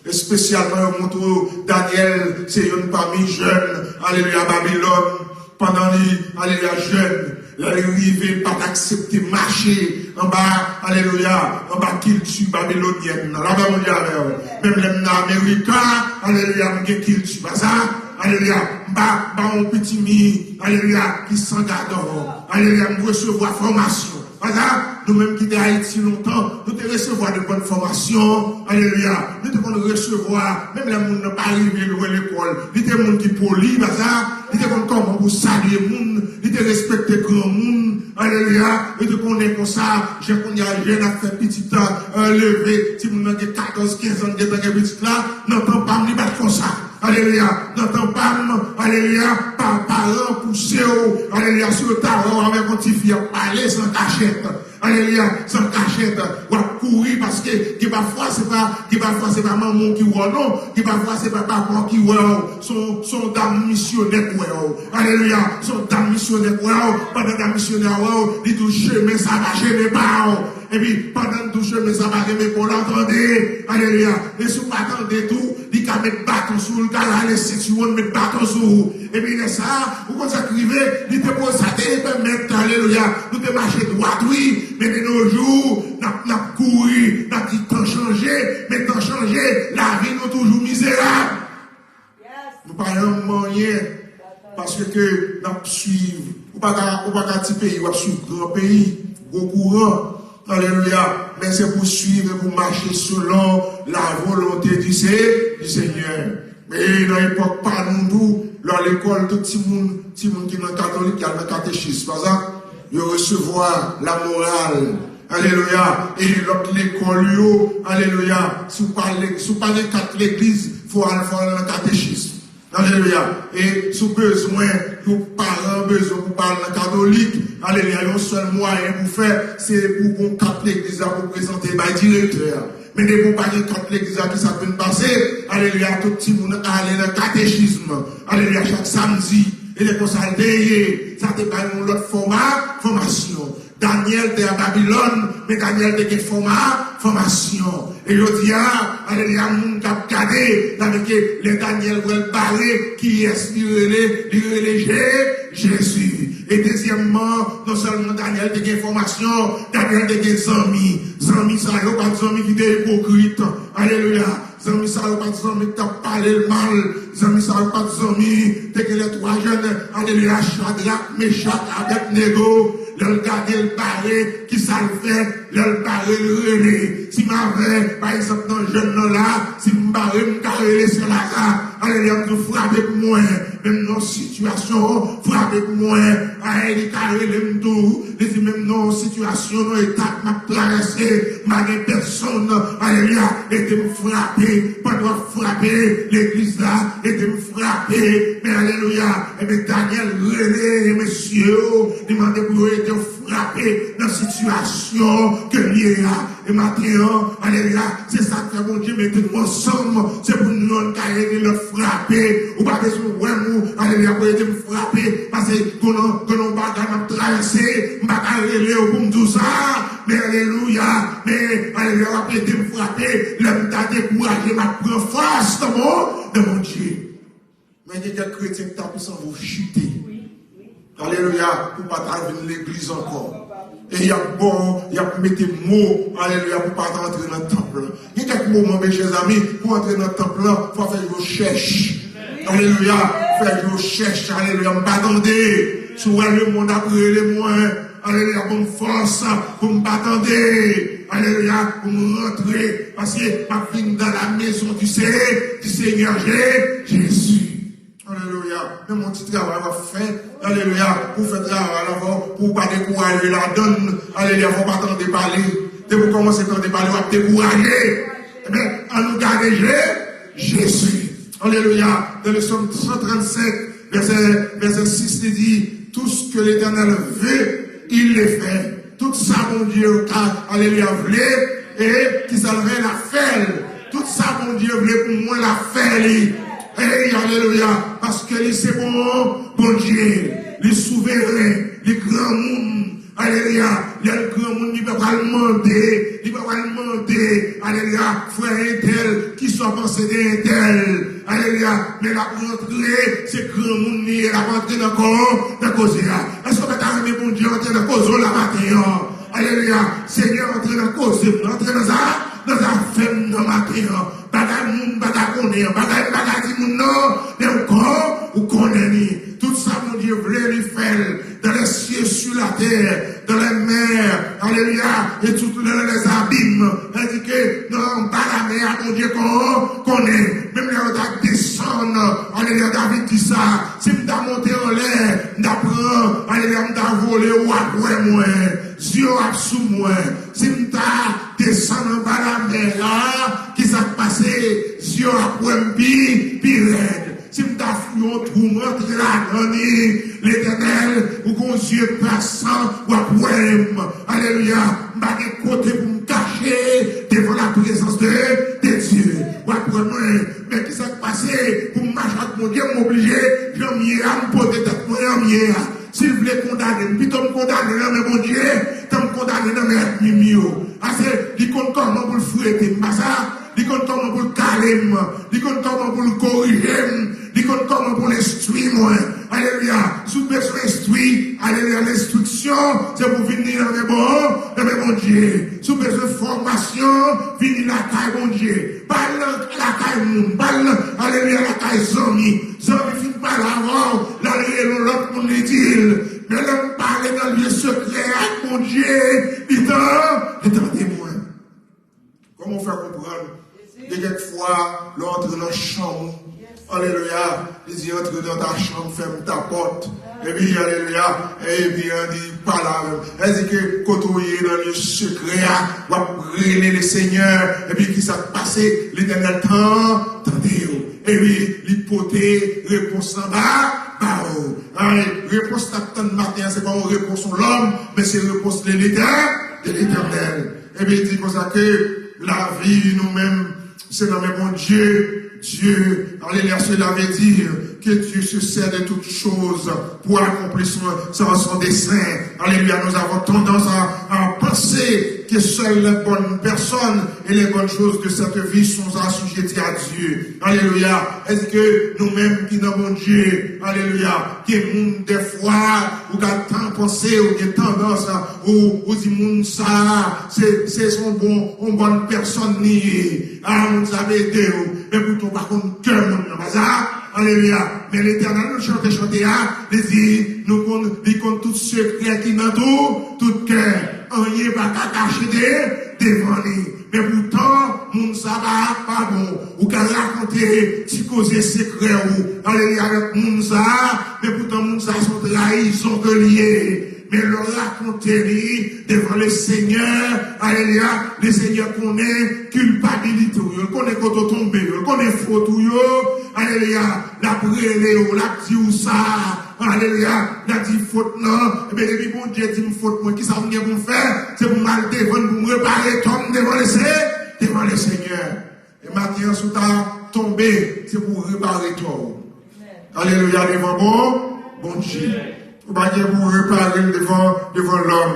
Espesyalman, yo montre w Danyèl se youn pami jèn, alelouya, Babilòn. Pandan li, alelouya, jèn, lè li rive, li pa t aksepte mache anba, alelouya, anba kilti babilonyèn nan. Lapè Bondye avè w. Menm lè m nan Amerika, alelouya, m gen kilti. Pa sa? Alelouya, m pa, m pa yon pitimi, alelouya, ki san gadò. Alelouya, m resevwa fòmasyon. Paske nou menm ki te Ayiti lontan, nou te resevwa de bòn fòmasyon. Alelouya. Nou te konn resevwa, menm lè moun nan pa rive lwen lekòl, li te moun ki poli, paske li te konn kòman pou salye moun, li te respekte granmoun. Alelouya. Li te konnen konsa, jan kounye a jèn ap fè pitit, euh, leve, timoun nan gen katòz, kenz an, gentan gen pitit la, nan tan pa m, li pa t konsa. Alelouya. Nan tan pa m, alelouya, pa, paran pouse w, alelouya, si yo ta wè w avèk yon ti fi ap pale san kachèt. Alelouya, san kachèt. W ap kouri paske gen pafwa se pa, gen pafwa se pa manman w ki wè w non, gen pafwa se pa papa w ki wè w. Se yon, se yon dam misyonè k wè w. Alelouya, se yon dam misyonè k wè w. Pandan dam misyonè a wè w, li di w chemen sa pa chemen pa w. Epi pandan l di w chemen sa pa chemen pa w la, tande. Alelouya. Men si w pa tande tou, li ka met baton sou ou, li ka rale sentiwon l, met baton sou ou. Epi lè sa a, ou konn sa k rive, li te poze sa te pèmèt, alelouya, nou te mache dwat, wi, men de nos jours, n ap, n ap kouri, n ap di tan chanje, men tan chanje, lavi nou toujou mizerab. Nou pa janm manyen, paske ke n ap swiv. Ou pa ka, ou pa ka ti peyi, w ap swiv gran peyi, gwo kouran. Alelouya. Men se pou swiv e pou mache selon la volonté du Se-, du Seigneur. E nan epòk pa nou tou, lè w al lekòl, tout timoun, timoun ki nan katolik, y al nan katechis, pa sa? Yo resevwa la moral. Alelouya. E lòt lekòl yo, alelouya. Si w pa, le- si w pa gen kat legliz, fò w al, fò w al nan katechis. Alelouya. E si w bezwen, yon paran bezwen pou pa al nan katolik, alelouya, yon sèl mwayen pou fè, se pou gon kat legliz la pou prezante bay direktè a. Men depi w pa gen kat legliz la, ki sa k vin pase? Alelouya, tout timoun ale nan katechism. Alelouya, chak samdi. E se konsa l te ye. Sa te bay yon lòt fòma, fòmasyon. Danyèl te a Babilòn, men Danyèl te gen fòma, fòmasyon. E jodi a, alelouya, moun k ap gade, sa vle di lè Danyèl pral bare, kiyès li rele? Li rele Je-, Jezi. E dezyèmman, non sèlman Danyèl te gen fòmasyon, Danyèl te gen zanmi. Zanmi sa yo pa t zanmi ki te ipokrit. Alelouya. Zanmi sa yo pa t zanmi k t ap pale l mal. Zanmi sa yo pa t zanmi. Te gen lè twa jèn, alelouya, Chadrak, Mechak, Abèdnego, lè l gade l bare, ki sa l fè? Lè l bare, l rele. Si m avè, pa egzanp, nan jèn nan la, si m bare, m ka rele sè Laza. Alelouya, m di w frape pou mwen. Menm nan sitiyasyon, frape pou mwen. Ay, li ka rele m tou. Li di, menm nan yon sitiyasyon, nan etap m ap travèse, m pa gen pèsonn, alelouya, ede m frape. Pandan w ap frape, legliz la, ede m frape. Men, alelouya, ebyen, Danyèl rele mesye yo, li mande pou yo ede w frape nan sitiyasyon ke l ye a. E maten an, alelouya, se sa k fè Bondye mete nou ansanm. Se pou nou youn ka ede lòt frape. Ou pa bezwen wè m, ou, alelouya, pou ede m frape. Paske gen yon, gen yon bagay m ap travèse, m pa ka rele w pou m di w sa. Men alelouya, men alelouya, w ap ede m frape. Lè m ta dekouraje, m ap pran fòs nan Bon, nan Bondye. Men gen kèk kretyen ki ta plis anvi w chite. Alelouya, pou pa ta vin legliz ankò. E y ap ba w, y ap mete mo, alelouya, pou pa ta antre nan tanp lan. Gen kèk moman, mechèzami, pou antre nan tanp lan, fò fè yon chèch. Alelouya, fè yon chèch, alelouya, m pa tande. Si w wè lemonn ap rele mwen, alelouya, ban m fòs pou m pa tande. Alelouya, pou m rantre, paske m ap vin dans la maison du Seigneur, du Seigneur Jé-, Jésus. Alelouya. Menm yon ti travay w ap fè. Alelouya. Pou w fè travay la, fò pou w pa dekouraje ladan l. Alelouya. Fò w pa tande pale. Depi w kòmanse tande pale, w ap dekouraje. Ebyen, ann nou gade Je-, Jezi. Alelouya. Dans le psaume cent trente-cinq, verset, verset six, li di, tout ce que l'Éternel veut, il le fait. Tout sa Bondye ka, alelouya, vle, e ki sa l fè, l ap fè l. Tout sa Bondye vle pou mwen, l ap fè li. Ey, alelouya, paske li se bon Bondye, li souveren, li granmoun. Alelouya, lè l granmoun, li pa pral mande, li pa pral mande, alelouya, frè entèl, kisa w panse de entèl? Alelouya, men l ap rantre, se granmoun li ye, l ap antre nan kò, nan koze a. Èske w pa ta renmen Bondye antre nan koze w la maten an? Alelouya, Senyè, antre nan koze m, antre nan za-, nan zafè m nan maten an. Bagay moun pa ka konnen an, bagay m pa ka di moun nan, men ou kon, ou konnen li. Tout sa Bondye vle, li fè l. Dans les cieux, sur la terre, dans les mers, alelouya, et tout dans les abîmes. Sa di ke nan anba lamè a, Bondye kon, konnen. Menm lè yo ta desann, alelouya, David di sa, si m ta monte anlè, m ta pran, alelouya, m ta vole, w ap wè mwen, zye w ap sou mwen. Si m ta desann anba lamè a, kisa k pase? Zye w ap wè m pi, pi rèd. Si m ta fouye yon twou, m rantre ladan li, Letènèl, ou gon zye pasan, w ap wè m. Alelouya. M pa gen kote pou m kache devan la prezans de, de Dye. W ap wè mwen. Men kisa k pase? Pou m mache ak Bondye, m oblije, jan m ye a, m pote tèt mwen jan m ye a. Si l vle kondane m, pito m kondane nan men Bondye, tan m kondane nan men ènmi m yo. Ase, li konn kòman pou l frete m, pa sa? Li konn kòman pou l kale m. Li konn kòman pou l korije m. Li konn kòman pou l enstwi mwen. Alelouya. Si w bezwen enstwi, alelouya, lenstriksyon, se pou vini nan men bon, nan men Bondye. Si w bezwen fòmasyon, vini lakay Bondye. Pa al lakay moun. Pa al, alelouya, lakay zanmi. Zanmi fin pale avè w, l al rele yon lòt moun, li di l, men lè m pale nan lye sekrè ak Bondye, li tan, li tande mwen. Kòman w fè konprann? Gen kèk fwa, lè w antre nan chanm ou, alelouya, li di, antre nan ta chanm, fèm ta pòt. Epi, alelouya, epi, an di, pale avè m. Sa di ke kote w ye nan lye sekrè a, w ap rele le Senyè, epi kisa k pase? Letènèl tan, tande w. Epi, li pote repons lan ba, ba w. Ay, repons n ap tann maten an, se pa yon repons yon lòm, men se repons de Letè-, de Letènèl. Epi, li di konsa ke lavi nou menm, se nan men Bondye. Dieu, alléluia, cela veut dire que Dieu se sert de toutes choses pour accomplir son, son, son dessein. Alléluia, nous avons tendance à, à penser que seules les bonnes personnes et les bonnes choses de cette vie sont assujetties à Dieu. Alléluia. Èske nou menm ki nan Bondye, alléluia, gen moun dèfwa ou ka tan panse, ou gen tandans, ou, ou di moun sa, se, se yon bon, yon bòn pèsòn li ye. A, moun sa ap ede w, men poutan w pa konn kè moun nan, pa sa? Alelouya. Men Letènèl, nou chante chante a, li di, nou konn, li konn tout sekrè ki nan tou, tout kè. Anyen pa ka kache de, devan li. Men poutan, moun sa pa, pa bon. Ou ka rakonte ti koze sekrè ou, alelouya, avèk moun sa, men poutan moun sa se yon trayizon ke li ye. Men lè w rakonte li devan le Senyè, alelouya, le Senyè konnen kilpabilite w yo, l konnen kote w tonbe yo, l konnen fot ou yo, alelouya, l ap rele w, l ap di w sa, alelouya, l ap di fot lan, ebyen depi Bondye di m fot mwen, kisa m gen pou m fè? Se pou m al devan l, pou m repare tò m devan le Se-, devan le Senyè. E maten an, si w ta tonbe, se pou w repare tò w. Alelouya, devan bon, Bondye. Ou pa gen pou w repare l devan, devan lòm.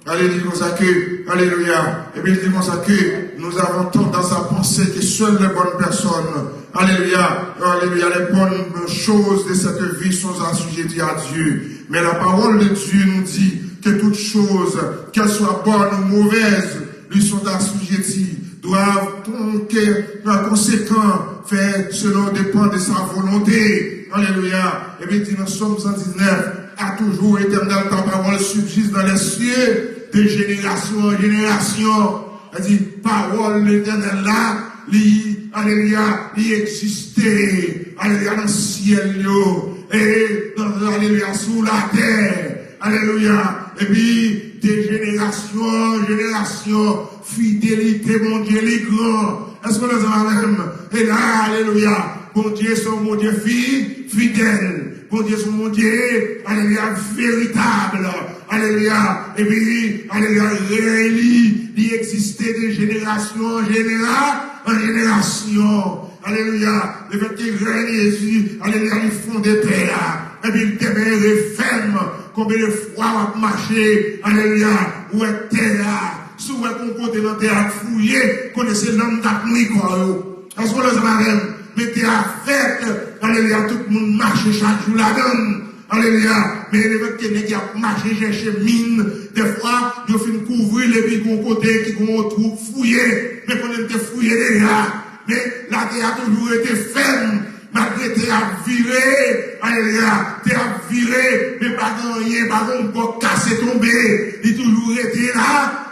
Alelouya, konsa ke, alelouya. Epi li di konsa ke nous avons tendance à penser que seules les bonnes personnes, alléluia, alléluia, les bonnes choses de cette vie sont assujetties à Dieu. Mais la parole de Dieu nous dit que toutes choses, qu'elles soient bonnes ou mauvaises, lui sont assujetties, doivent donc, par conséquent, faire selon dépend de sa volonté. Alléluia. Epi li di nan Sòm san diznèf, à toujours, Éternel, ta parole subsiste dans les cieux, de génération en génération. Sa di, pawòl Letènèl la, li, alelouya, li egziste, alelouya, nan syèl yo, e nan, alelouya, sou latè. Alelouya. Epi, de jenerasyon an jenerasyon, fidelite Bondye li gran. Èske nou ansanm avè m? E la, alelouya. Bondye se yon Bondye fi-, fidèl. Bondye se yon Bondye, alelouya, veritab. Alelouya. Epi, alelouya, rèy li, li egziste de jenerasyon an jenera-, an jenerasyon. Alelouya. Lefètke rèy li, Jezi, alelouya, li fonde tè a. Epi l demere fèm. Konbyen de fwa w ap mache, alelouya, ou wè tè a. Si w wè gon kote nan tè a k fouye, konnen se lòm k ap nwi kò yo. Èske w ansanm avè m? Men tè a fèt, alelouya, tout moun mache chak jou ladan l. Alelouya. Men lefètke nèg y ap mache chèche min, dèfwa, yo fin kouvri l epi gon kote ki gon twou k fouye. Men konnen l te fouye deja. Men latè a toujou rete fèm, malgre tè a ap vire, alelouya, tè a ap vire, men pa gen anyen, pa gen yon bò k kase tonbe, li toujou rete la,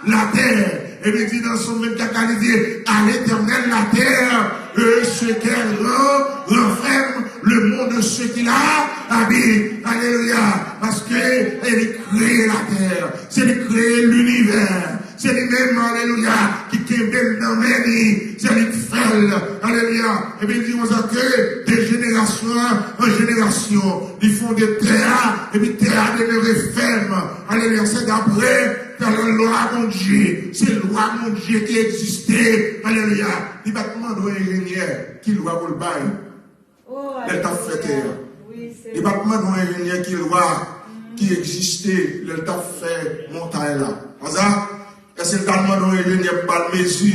latè. Epi di nan Sòm vennkat la, li di, à l'Éternel la terre, et ce qu'elle rend, renferme, le monde, ce qu'il a, habite. Alelouya. Paske e li kreye latè, se li kreye linivè, se li menm, alelouya, ki kenbe l nan men li, se li k fè l, alelouya. Epi li di konsa ke de jenerasyon an jenerasyon, li fonde tè a, epi tè a demere fèm, alelouya. Se dapre lwa Bondye, se lwa Bondye ki egziste, alelouya. Li pa t mande yon enjenyè ki lwa pou l bay lè l t ap fè tè a. Li pa t mande yon enjenyè ki lwa ki egziste lè l t ap fè montay la. Konsa, èske l ta mande yon enjenyè pou ba l mezi?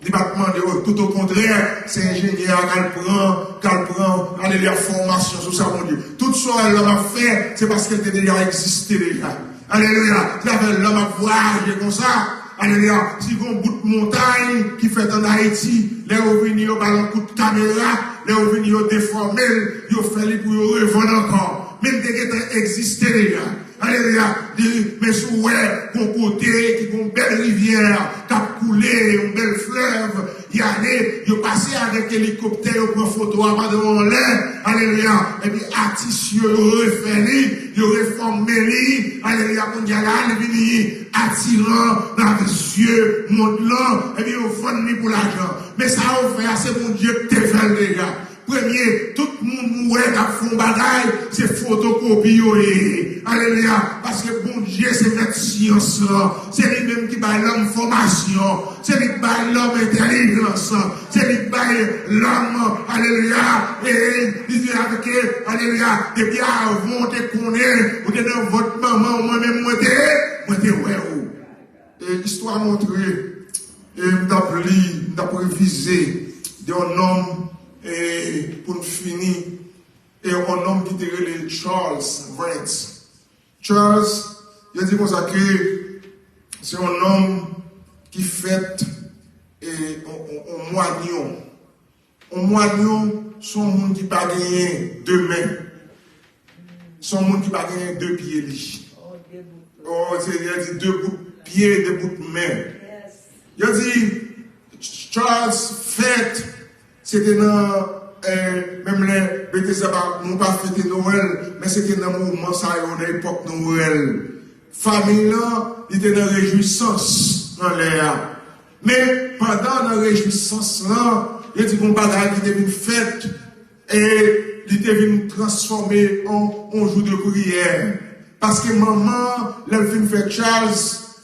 Li pa t mande, o, tout okontrè, se enjenyè a k al pran, k al pran, alelouya, fòmasyon sou sa Bondye. Tout sa lòm ap fè, se paske l te deja egziste deja. Alelouya. Se sa fè lòm ap vwayaje konsa. Alelouya. Si gon bout montay ki fèt ann Ayiti, lè yo vini, yo ba l yon kout kamera, lè yo vini, yo defòme l, yo fè li pou yo revann ankò. Men l te gentan egziste deja. Alelouya. Li, men si w wè gon kote ki gon bèl rivyè k ap koule, yon bèl flèv, y ale, yo pase avèk elikoptè, yo pran foto a pandan yon lè, alelouya, epi atis yo, yo refè li, yo refòme li, alelouya, kounye a la, li vini atiran nan zye mond lan, epi yo vann li pou lajan. Men sa yo fè a, se Bondye ki te fè l deja. Premye, tout moun ou wè k ap fè yon bagay, se fotokopi yo ye. Alelouya. Paske Bondye se mèt syans lan. Se li menm ki bay lòm fòmasyon. Se li ki bay lòm entèlijans. Se li ki bay lòm, alelouya. E li di avèk, alelouya, depi avan w te konnen, ou te nan vant manman w, mwen menm mwen te, mwen te wè ou. E istwa montre, e m t ap li, m t ap revize de yon nonm, e pou n fini, e yon nonm ki te rele Charles Vance. Charles, yo di konsa ke se yon nonm ki fèt, e yon, yon, yon mwanyon. Yon mwanyon se yon moun ki pa genyen de men. Se yon moun ki pa genyen de pye li. Oh, se, yo di de bout pye, de bout men. Yo di Charles fèt, se te nan, eh, menm lè Betesda pa, nou pa fete Nwèl, men se te nan moman sa yo, nan epòk Nwèl. Fanmi lan, li te nan rejwisans nan lè a. Men pandan nan rejwisans lan, yo di gon bagay ki te vin fèt, e li te vin transfòme an, an jou de priyè. Paske manman an, lè l fin fè Charles,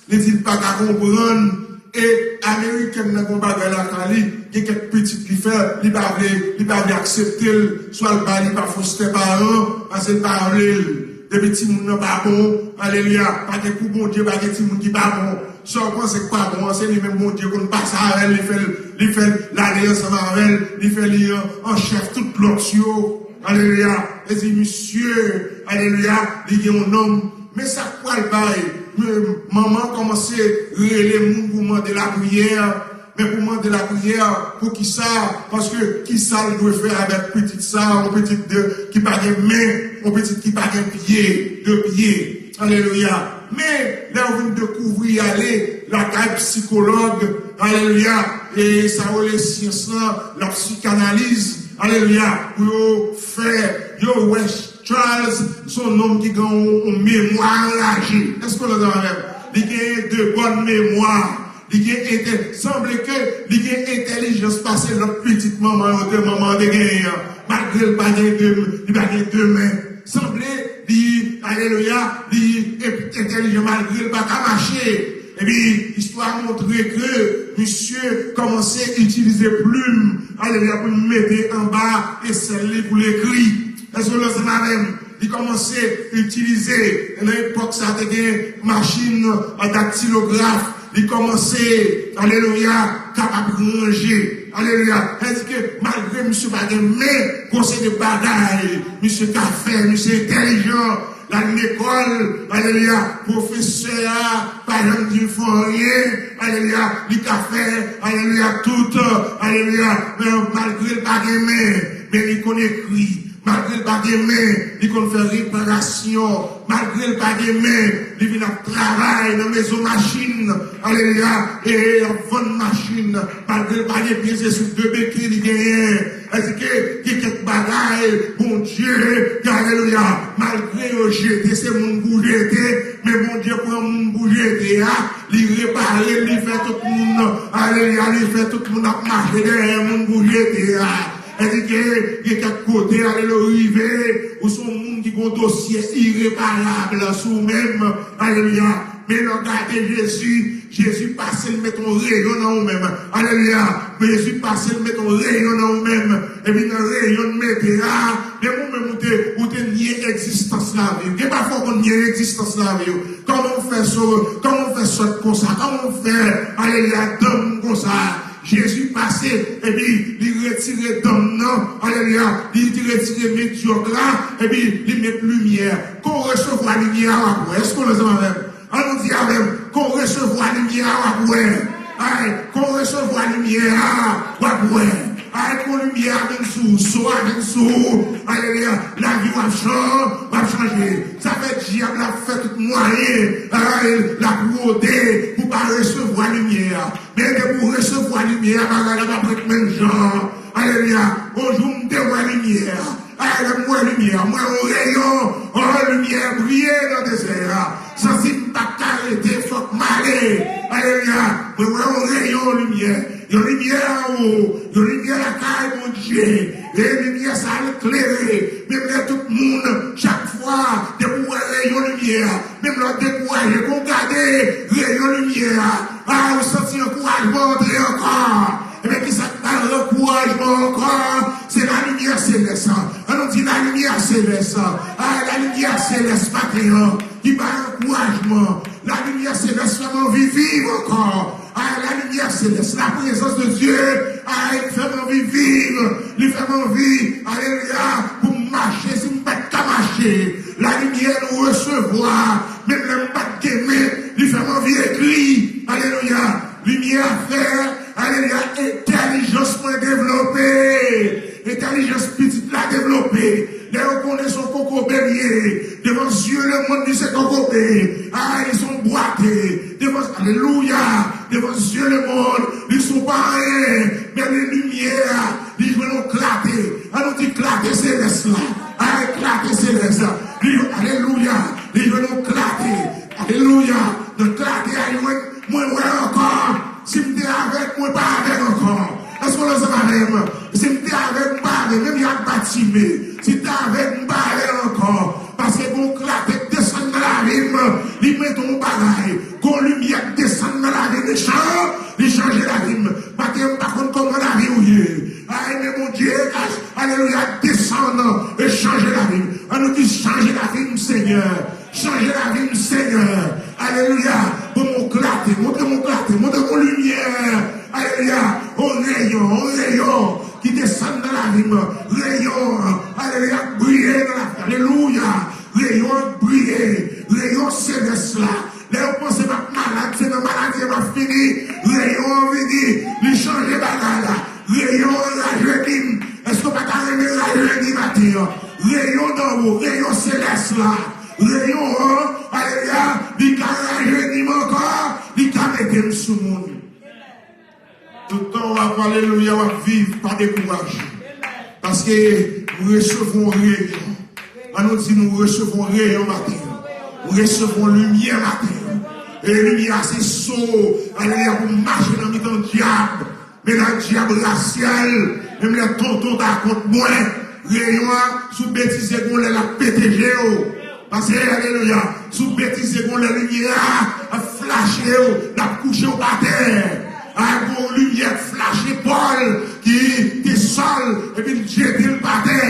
li di l pa ka konprann, e amerikèn nan gon bagay lakay li, gen kèk pitit li fè, li pa vle, li pa vle aksepte l, swa l bay li pa fòs tè paran, paske l pa vle l. Depi timoun nan pa bon, alelouya, pa gen kou Bondye, pa gen timoun ki pa bon. Sa w panse k pa bon an, se li menm Bondye konn pase avè l, li fè l, li fè l ale ansanm avè l, li fè li an, an chèf tout lòt yo. Alelouya. E di misye, alelouya, li gen yon nonm. Men sa k pral bay, men manman an kòmanse rele moun pou mande lapriyè. Men pou mande lapriyè, poukisa? Paske kisa l dwe fè avèk pitit sa, yon pitit de, ki pa gen men, yon pitit ki pa gen pye, de pye? Alelouya. Men, lè w vin dekouvri ale lakay psikològ, alelouya, e sa yo rele syans lan, la psikanaliz, alelouya, pou yo fè, yo wè Charles se yon nonm ki gen yon, yon memwa anraje. Èske w antann avè m? Li gen de bòn memwa. Li gen entè-, sanble ke li gen entèlijans pase lòt pitit manman yo te, manman an te genyen an. Malgre l pa gen de, li pa gen de men. Sanble li, alelouya, li entèlijan malgre l pa ka mache. Epi, istwa montre ke misye kòmanse itilize plim, alelouya, pou l mete anba esèl li pou l ekri. Èske w ansanm avè m? Li kòmanse itilize, nan epòk sa te gen machin a daktilograf, li kòmanse, alelouya, kapab ranje, Alelouya. Sa vle di ke malgre misye pa gen men, gon seri de bagay misye ka fè, misye entèlijan, l al lekòl, alelouya, pwofesè a pa janm di l fè anyen, alelouya, li ka fè, alelouya, tout, alelouya, men malgre l pa gen men, men li konn ekri. Malgre l pa gen men, li konn fè reparasyon. Malgre l pa gen men, li vin ap travay nan mezon machin. Alelouya. E ap vann machin. Malgre l pa gen pye, se sou de beke li genyen. Èske gen kèk bagay Bondye, alelouya, malgre yo jete, se moun pou jete, men Bondye pran moun pou jete a, li repare l, li fè tout moun, alelouya, li fè tout moun ap mache dèyè moun pou jete a. Èske gen kèk kote, alelouya, ou rive, ou se yon moun ki gen yon dosye ireparab sou ou menm, alelouya. Men lè w gade Jezi, Jezi pase, l met yon reyon nan ou menm, alelouya. Jezi pase, l met yon reyon nan ou menm, epi nan reyon l mete a, menm ou menm ou te, ou te nye egzistans lavi w. Gen pafwa w konn nye egzistans lavi w. Kòman w fè so, kòman w fè sòt konsa, kòman w fè, alelouya, danm konsa? Jezi pase, epi li retire danm nan, alelouya, li retire medyòk la, epi li met limyè. Kon w resevwa limyè a, w ap wè. Èske w ansanm avè m? An nou di avè m, kon w resevwa limyè a, w ap wè. Ay, kon w resevwa limyè a, w ap wè. Ay, kon limyè a vin sou ou, so a vin sou ou, alelouya, lavi w ap chan, w ap chanje. Sa fè dyab la ap fè tout mwayen, ay, l ap wode pou w pa resevwa limyè a. Men depi w resevwa limyè a, bagay la p ap ret menm jan. Alelouya. Yon jou m te wè limyè a. Ay, lè m wè limyè a, m wè yon reyon, yon limyè briye nan dezè a. Santi m pa t ka rete, fòk m ale. Alelouya. Mwen wè yon reyon limyè. Yon limyè anwo. Yon limyè lakay Bondye. E limyè sa a l klere. Menm lè tout moun, chak fwa, depi w wè reyon limyè a, menm lè w dekouraje, kon w gade reyon limyè a, a, ou santi ankourajman antre ankò. Ebyen, kisa k ba l ankourajman ankò? Se lalimyè selès. An nou di lalimyè selès. A, lalimyè selès maten an ki ba ankourajman. Lalimyè selès fè m anvi viv ankò. A, lalimyè selès, laprezans de Dye, a, li fè m anvi viv. Li fè m anvi, alelouya, pou m mache si m pa t ka mache. Lalimyè nou resevwa, menm lè m pa t gen men, li fè m anvi ekri. Alelouya. Limyè a fè, alelouya, entèlijans mwen devlope. Entèlijans pitit la devlope. Lè yo konnen se yon kokobe li ye, devan zye lemonn li se kokobe. Ay, li se yon bwate. Devan, alelouya, devan zye lemonn li se yon pa anyen. Men li limyè a, li jwenn yon klate. An nou di klate selès la. Ay, klate selès la. Li, alelouya, li jwenn yon klate. Alelouya. Nan klate a, li jwenn, mwen wè ankò. Si m te avèg, mwen pa avèg ankò. Èske w ansanm avè m? Si m te avèg, m pa avèg. Menm jan ak Batime. Si m te avèg, m pa avèg ankò. Paske gon klate k desann nan lavi m, li mete yon bagay. Gon limyè k desann nan lavi m, li chan-, li chanje lavi m. Maten an, m pa konn kòman lavi w ye. Ay, men Bondye, alelouya, desann e chanje lavi m. An nou di, chanje lavi m, Senyè. Chanje lavi m, Senyè. Alelouya. Ban m yon klate, montre m yon klate, montre m yon limyè. Alelouya. Yon reyon, yon reyon ki desann nan lavi m. Reyon, alelouya, k briye nan lavi. Alelouya. Reyon k briye. Reyon selès la. Lè yo panse m ap malad, se nan maladi m ap fini. Reyon an vini, li chanje bagay la. Reyon an rajeni m. Èske w pa ta renmen rajeni maten an? Reyon danwo, reyon selès la. Reyon an, alelouya, li ka rajeni m ankò, li ka mete m sou moun. Toutan w ap alelouya, w ap viv, pa dekouraje. Paske m resevwa yon reyon. An nou di nou resevwa yon reyon maten an. M resevwa yon limyè maten an. E limyè a se so, alelouya, pou m mache nan mitan dyab. Men nan dyab rasyal, menm lè tonton ta kont mwen, reyon an, si w betize gon lè l ap pete je w. Paske, alelouya, si w betize gon lè limyè a ap flache w, l ap kouche w atè. A, gon limyè k flache Pòl ki te sòl, epi l jete l atè.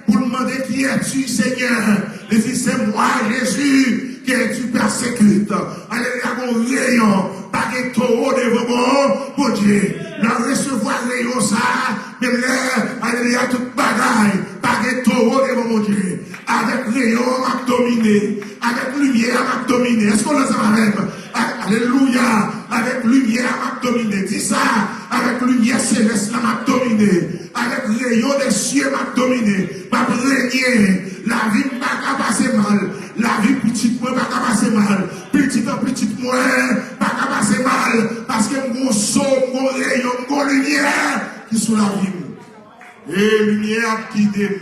Pou l mande, qui es-tu, Seigneur? Li di, c'est moi, Jésus, que tu persécutes. Alelouya, gon reyon, pa gen towo devan bon Bondye. Lè w resevwa reyon sa Avèk limyè a, m ap domine. Èske w ansanm avè m? A- Alelouya! Avèk limyè a, m ap domine. Di sa, avèk limyè selès la, m ap domine. Avèk reyon de sye, m ap domine. M ap renye. Lavi m pa ka pase mal. Lavi pitit mwen pa ka pase mal. Pitit an pitit mwen pa ka pase mal. Paske m gon so, m gon reyon, m gon limyè ki sou lavi m. E limyè ap gide m.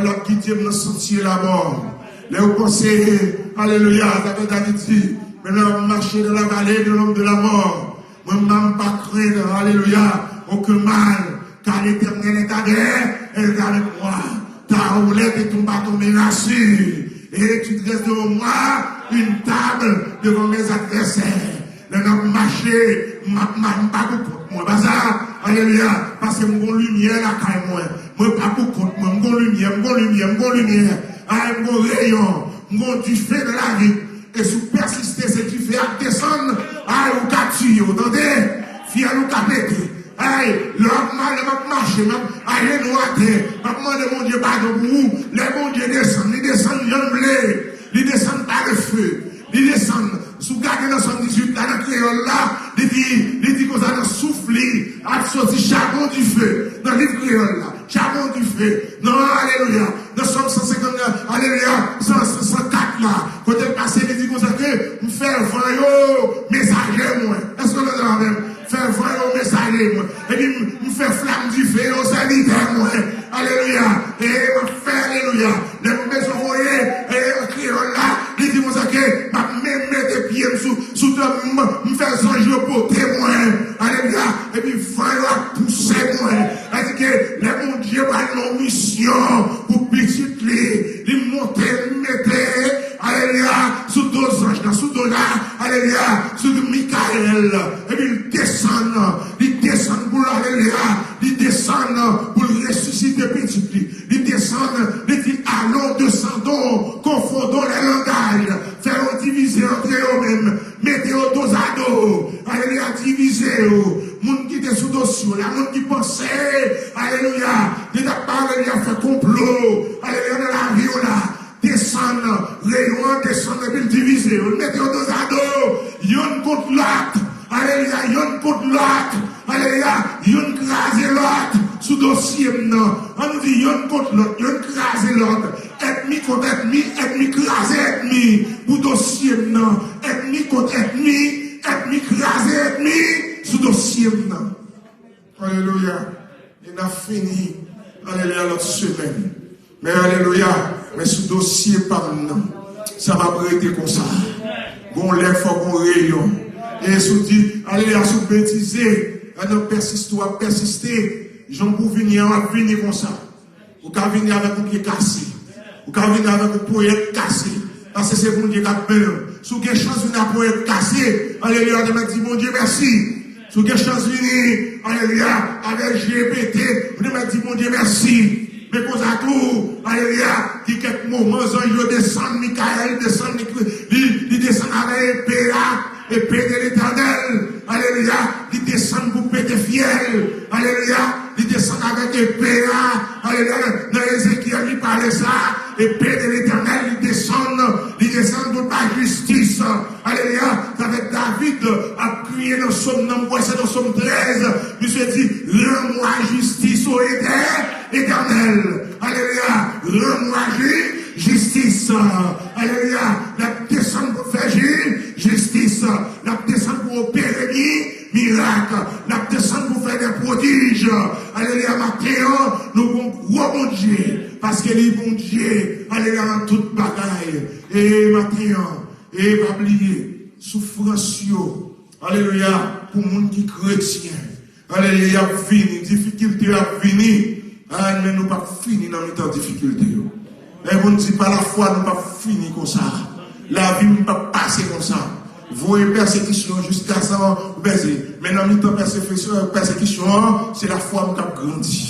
L ap gide m nan santye lamò. Lè ou panse, alelouya, sa ke David di, men lè m ap mache dans la vallée de l'ombre de la mort, mwen m pa craindre, alelouya, aucun mal, car l'Éternel est avec, est avec moi. Ta houlette et ton bâton me rassurent, et tu dresses devant moi une table devant mes adversaires. Lè n ap mache, m ap ma- m pa pou kont mwen. Pa sa, alelouya, paske m gon limyè lakay mwen. Mwen pa pou kont mwen, m gon limyè, m gon limyè, m gon limyè. Ay, m gon reyon, m gon dife nan lavi. E si w pèsiste, se dife a ap desann. Ay, ou ka tiye, ou tande? Fyèl ou ka pete. Ay, lè w ap ma- lè m ap mache, m ap ajenouye atè, m ap mande Bondye padon pou ou. Lè Bondye desann, li desann jan l vle. Li desann pa le feu. Li desann. Si w gade nan Sòm dizuit la, nan kreyòl la, li di, li di konsa, nan souf li ap soti chabon dife. Nan liv kreyòl la, chabon dife. Nan, alelouya. Nan Sòm san senkant, alelouya, san, san, san kat la, kote l pase, li di konsa ke m fè van yo mesaje mwen. Èske w ansanm avè m? Fè van yo mesaje mwen. Epi m, m fè flanm dife yo sèvitè mwen. Alelouya. E m ap fè, alelouya. Lè m bezwen voye, e, an kreyòl la, li di konsa ke m ap men mete pye m sou, sou tè m, m fè zanj yo pote mwen. Alelouya. Epi van yo ap pouse mwen. Sa di ke lè Bondye pral nan yon misyon pou pitit li, li monte, li mete, alelouya, sou do zanj la, sou do la, alelouya, sou do Mikayèl. Epi li desann, li desann pou l, alelouya, li desann pou l resisite pitit li. Li desann, li di, allons, descendons, confondons les langages, fè yo divize antre yo menm, mete yo dozado, alelouya, divize yo. Moun ki te sou dosye w la, moun ki panse, alelouya, li t ap, alelouya, fè konplo, alelouya, nan lavi w la, desann, reyon an desann epi l divize yo, l mete yo dozado, youn kont lòt, alelouya, youn kont lòt, alelouya, youn kraze lòt sou dosye m nan. Ann di youn kont lòt, youn kraze lòt, ènmi kont ènmi, ènmi kraze ènmi pou dosye m nan, ènmi kont ènmi, ènmi kraze ènmi sou dosye m nan. Alelouya. E n ap fini, alelouya, lòt semèn. Men alelouya, men sou dosye pa m nan, sa p ap rete konsa. Gon lè fò gon reyon. E si w di, alelouya, si w betize, nan pèsiste, w ap pèsiste, jan pou vini an, w ap vini konsa. Ou ka vini avèk yon pye kase. Ou ka vini avèk yon ponyèt kase. Paske se Bondye k ap benyen w. Si w gen chans vini ak ponyèt kase, alelouya, ou te mèt di Bondye mèsi. Si w gen chans vini, alelouya, avèk je pete, ou te mèt di Bondye mèsi. Men konsa tou, alelouya, gen kèk moman zanj yo desann, Mikayèl desann, li, li, li desann avèk epe a, epe de Letènèl, alelouya, li desann pou pete fyèl, alelouya, li desann avèk epe a, alelouya, nan Ezekyèl li pale sa, epe de Letènèl, li desann, li desann pou bay jistis, alelouya, sa fè David ap kriye nan sòm nan, m kwè se nan sòm trèz, misye di, rends-moi justice, ô Étè-, Éternel, alelouya, rends-moi ju-, justice, alelouya, l ap desann pou fè ji-, jistis, l ap desann pou opere mi-, mirak, l ap desann pou fè de pwodij. Alelouya, maten an, nou gon gwo Bondye, paske li Bondye, alelouya, nan tout bagay. E maten an, e pa bliye, soufrans yo, alelouya, pou moun ki kretyen, alelouya, y ap vini, difikilte yo ap vini. Ay, men nou p ap fini nan mitan difikilte yo. Lè moun di pa lafwa, nou p ap fini konsa. Lavi m p ap pase konsa. Voye pèsekisyon jiskasan ou pèse. Men nan mitan pèsekisyon, pèsekisyon an, se lafwa m k ap grandi.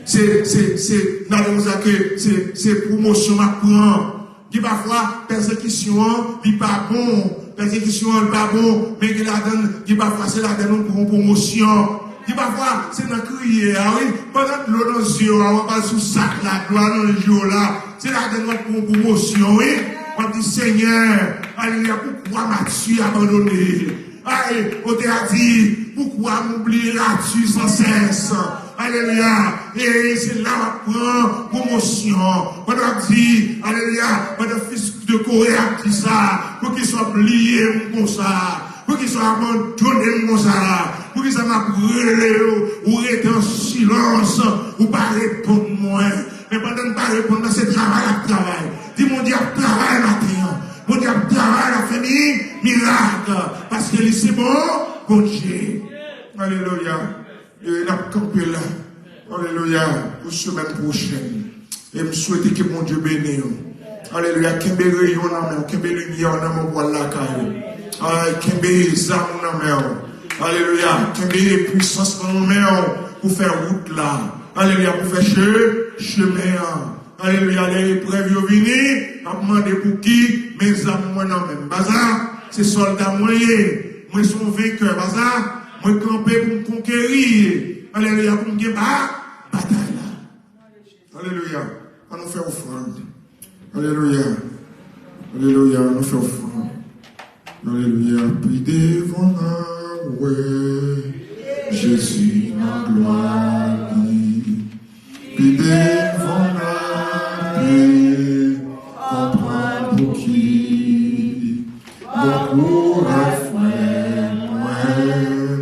Se, se, se, n ap di konsa ke se, se pwomosyon m ap pran. Gen pafwa, pèsekisyon an, li pa bon. Pèsekisyon an, li pa bon. Men gen ladan l, gen pafwa, se ladan l ou pran pwomosyon. Gen pafwa, se nan kriye a, wi. Pandan dlo nan zye w a, w ap al sou sak la, dlo a nan je w la. Se ladan l w ap pran pwomosyon, wi. W ap di, Senyè, alelouya, poukwa m'as-tu abandonné? Ay, otè a di, poukwa m'oublieras-tu sans cesse? Alelouya. E se la w ap pran pwomosyon. Pandan w ap di, alelouya, pandan fis de Kore ap di sa, poukisa w bliye m konsa? Poukisa w abandone m konsa? Poukisa m ap rele w, ou rete an silans, ou pa reponn mwen? Men pandan n pa reponn nan, se travay l ap travay. Di, Bondye ap travay maten an. Bondye ap travay, l ap fè mi, mirak. Paske li se bon Bondye. Alelouya. E n ap kanpe la. Alelouya. Pou semèn pwochèn. E m swete ke Bondye beni w. Alelouya. Kenbe reyon nan men w. Kenbe limyè w nan men w pou al lakay ou. Ay, kenbe zam ou nan men w. Alelouya. Kenbe pwisans nan men w pou fè wout la. Alelouya. Pou fè che-, chemen an. Alelouya. Lè eprèv yo vini, ap mande pou ki, men zam mwen nan men m. Baza, se sòlda mwen ye. Mwen se yon venkè. Baza, mwen kanpe pou m konkeri. Alelouya. Pou m gen ba, batay la. Alelouya. An nou fè ofrann. Alelouya. Alelouya. An nou fè ofrann. Alelouya. Pi devan n a wè Jezi nan glwa li. Pi devan n a pi konprann pouki. Bon kouraj, frè mwen,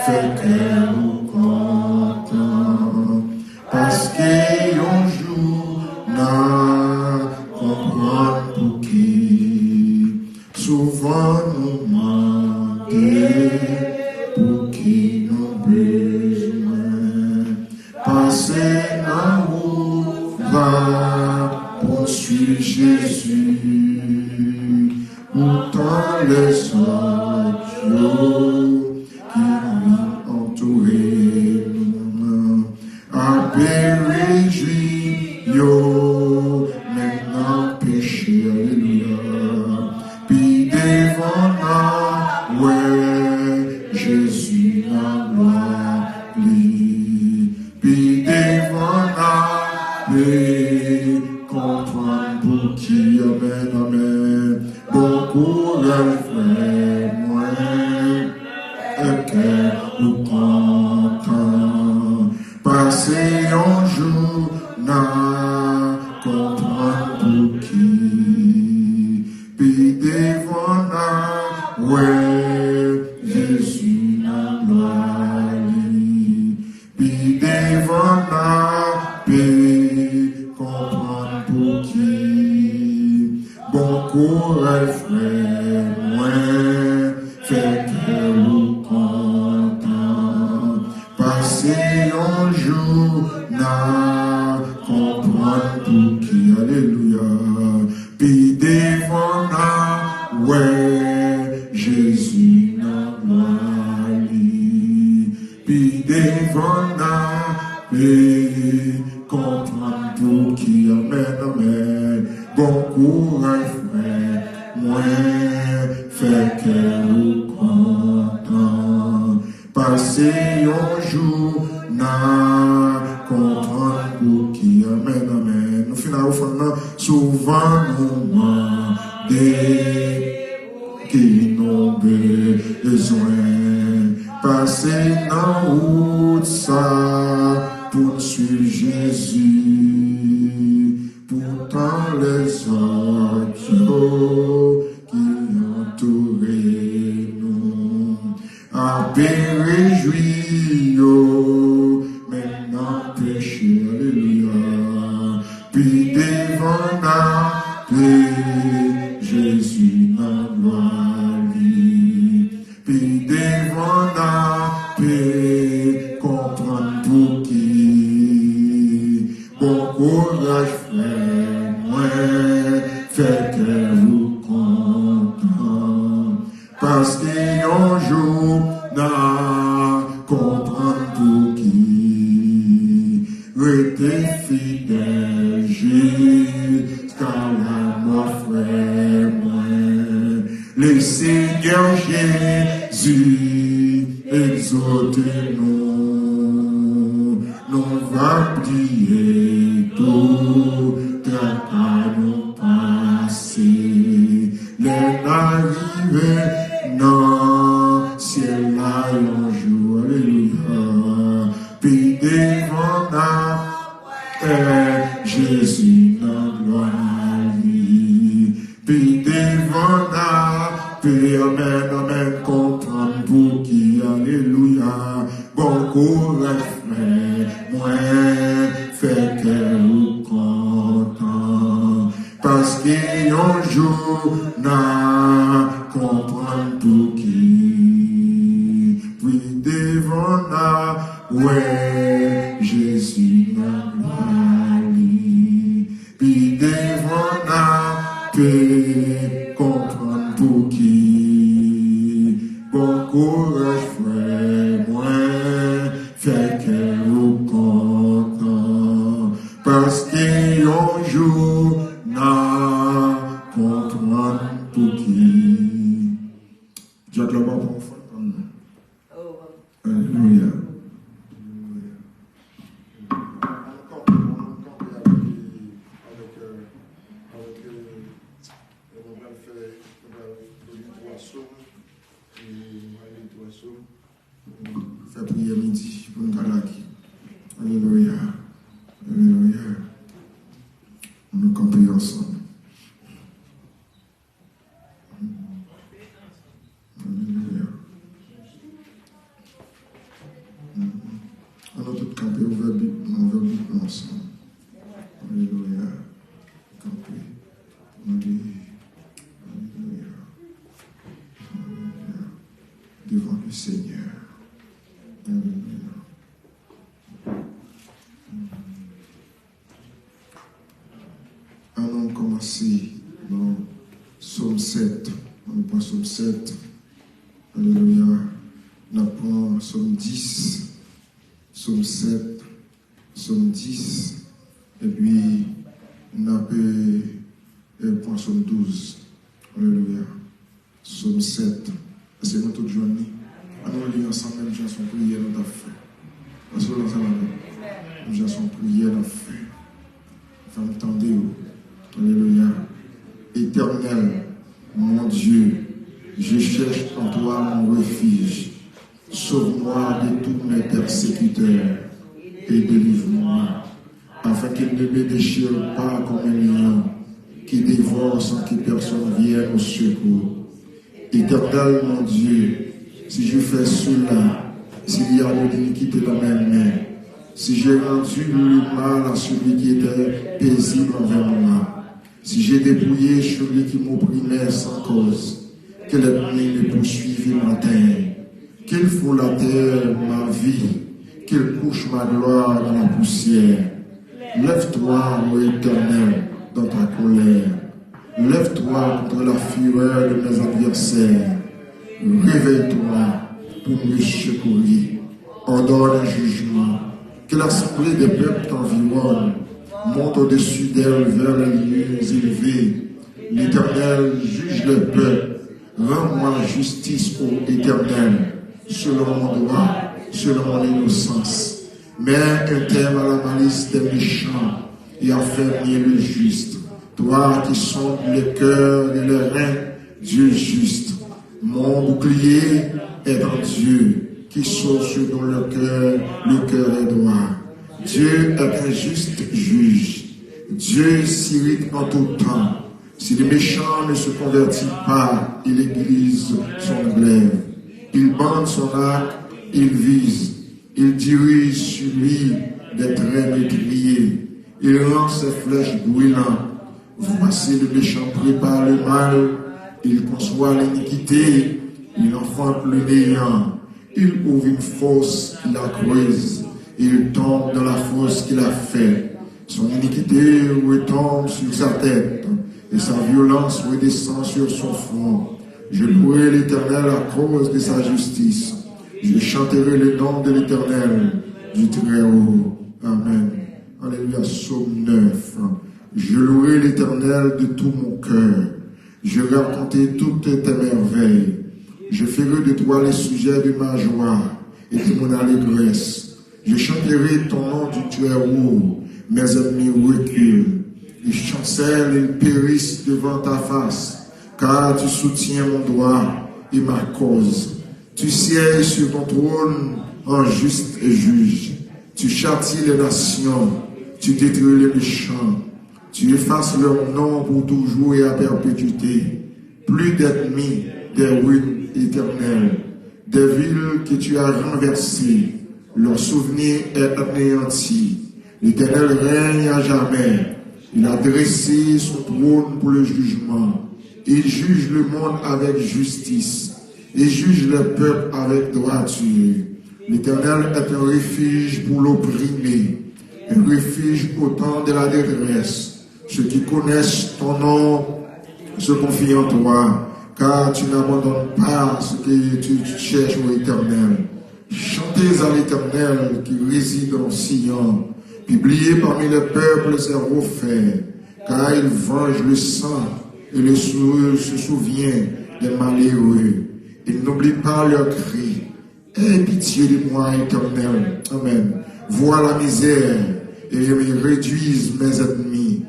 fè kè ou kontan, paske yon jou n a konprann pouki. Souvan nou mande pouki nou bezwen pase nan wout la pou n swiv Jezi. Poutan lèzòt yo ki vin antoure nou ape rejwi yo menm nan peche. Alelouya. Pi devan n a wè Jezi nan glwa li. Pi devan n a vle konprann pouki. Amèn, amèn. Bon kouraj, frè mwen. Fè kè ou kontan. Pase yon jou n a konprann pouki. Pi devan n a wè Jezi nan glwa li. Pi devan n ape konprann pouki. Bon kouraj, frè mwen, fè kè ou kontan. Pase yon jou n a konprann pouki. Alelouya. Pi devan n a wè Jezi nan glwa li. Pi devan n ape konprann pouki. Amèn, amèn. Bon kouraj, frè mwen, fè kè ou kontan. Pase yon jou n a konprann pouki. Amèn, amèn. Nou fin ak ofrann nan. Souvan nou mande ki nou bezwen pase nan wout sa pou n swiv Jezi. Poutan lèzòt yo ki antoure nou ape rejwi yo menm nan peche. Alelouya. Pi devan n ape Jezi nan glwa li. Pi devan n ape konprann pouki. Bon kouraj, frè mwen, fè kè ou kontan. Paske yon jou n a konprann pouki. Rete fidèl jiska lamò, frè mwen. Lesenyè Jezi egzòte nou. Nou va bliye tout traka nou pase. Lè n a rive nan syèl la yon jou, alelouya, pi devan n a wè Jezi nan glwa li. Pi devan n a pe, amèn, amèn, konprann pouki, alelouya. Bon kouraj, frè mwen, fè kè ou kontan. Paske yon jou n a konprann pouki. Pi devan n a wè Jezi nan glwa li. Pi devan n a pe konprann pouki. Bon kouraj, frè mwen, fè kè ou kontan. Paske yon jou n a konprann pouki. Djak la pa pran fanm nan. Alelouya. Alelouya. Ann kanpe, ann kanpe avèk, avèk, euh, avèk, euh, nou pral fè, nou pral li twa sòm, e nou pral li twa sòm. Fè priyè midi pou n ka lage. Alelouya. Alelouya. Nou kanpe ansanm. Alelouya. Ann nou tout kanpe, ouvè Bib nou, ouvè Bib nou ansanm. Alelouya. Kanpe. Alelouya. Alelouya. Devan le Seigneur. Alelouya. Ann nou kòmanse nan Sòm sèt. Ann nou pran Sòm sèt. Alelouya. N ap pran Sòm dis. Sòm sèt. Sòm dis. Epi n ap, eh, eh, pran Sòm douz. Alelouya. Sòm sèt. Èske nou tout jwenn li? Ann nou li ansanm menm jan se yon priyè nou t ap fè. Èske w la ansanm avè m? Menm jan se yon priyè n ap fè. Fè m tande w. Alelouya. Éternel, mon Dieu, je cherche en toi mon refuge. Sauve-moi de tous mes persécuteurs et délivre-moi, afin qu'ils ne me déchirent pas comme un lion qui dévore sans que personne vienne au secours. Éternel mon Dieu, si je fais cela, s'il y a de l'iniquité dans mes mains, si j'ai rendu le mal à celui qui était paisible envers moi, si j'ai dépouillé celui qui m'opprimait sans cause, que l'ennemi me poursuive et m'atteigne, qu'il foule à terre ma vie, qu'il couche ma gloire dans la poussière. Lève-toi, ô Éternel, dans ta colère. Lève-toi contre la fureur de mes adversaires. Réveille-toi pour me secourir. Ordonne un jugement. Que l'esprit des peuples t'environne. Monte au-dessus d'elles vers les lieux élevés. L'Éternel juge les peuples. Rends-moi justice, ô Éternel, selon mon droit, selon mon innocence. Mets un terme à la malice des méchants et affermis le juste. Toi qui sondes les cœurs et les reins, Dieu juste. Mon bouclier est en Dieu, qui sauve ceux dont le cœur, le cœur est droit. Dieu est un juste juge. Dieu s'irrite en tout temps. Si le méchant ne se convertit pas, il aiguise son glaive. Il bande son arc, il vise. Il dirige sur lui des traits meurtriers. Il lance ses flèches brûlantes. Voici, le méchant prépare le mal, il conçoit l'iniquité, il enfante le néant. Il ouvre une fosse, il la creuse, et il tombe dans la fosse qu'il a faite. Son iniquité retombe sur sa tête, et sa violence redescend sur son front. Je louerai l'Éternel à cause de sa justice. Je chanterai le nom de l'Éternel du Très-Haut. Amen. Alelouya, Sòm nèf. Je louerai l'Éternel de tout mon cœur. Je raconterai toutes tes merveilles. Je ferai de toi le sujet de ma joie et de mon allégresse. Je chanterai ton nom du Très-Haut. Mes ennemis reculent. Ils chancellent, ils périssent devant ta face. car tu soutiens mon droit et ma cause. Tu sièges sur ton trône en juste juge. Tu châties les nations, tu détruis les méchants. Tu effaces leur nom pour toujours et à perpétuité. Plus d'ennemis, des ruines éternelles, des villes que tu as renversées, leur souvenir est anéanti. L'Éternel règne à jamais. Il a dressé son trône pour le jugement. Il juge le monde avec justice et juge le peuple avec droiture. L'Éternel est un refuge pour l'opprimé, un refuge au temps de la détresse. Ceux qui connaissent ton nom se confient en toi, car tu n'abandonnes pas ce que tu cherches, ô Éternel. Chantez à l'Éternel qui réside en Sion. Publiez parmi les peuples ses hauts faits, car il venge le sang et le sou- se souvient des malheureux. Il n'oublie pas leurs cris. Aie pitié de moi, Éternel. Amen. Vois la misère et réduise mes ennemis.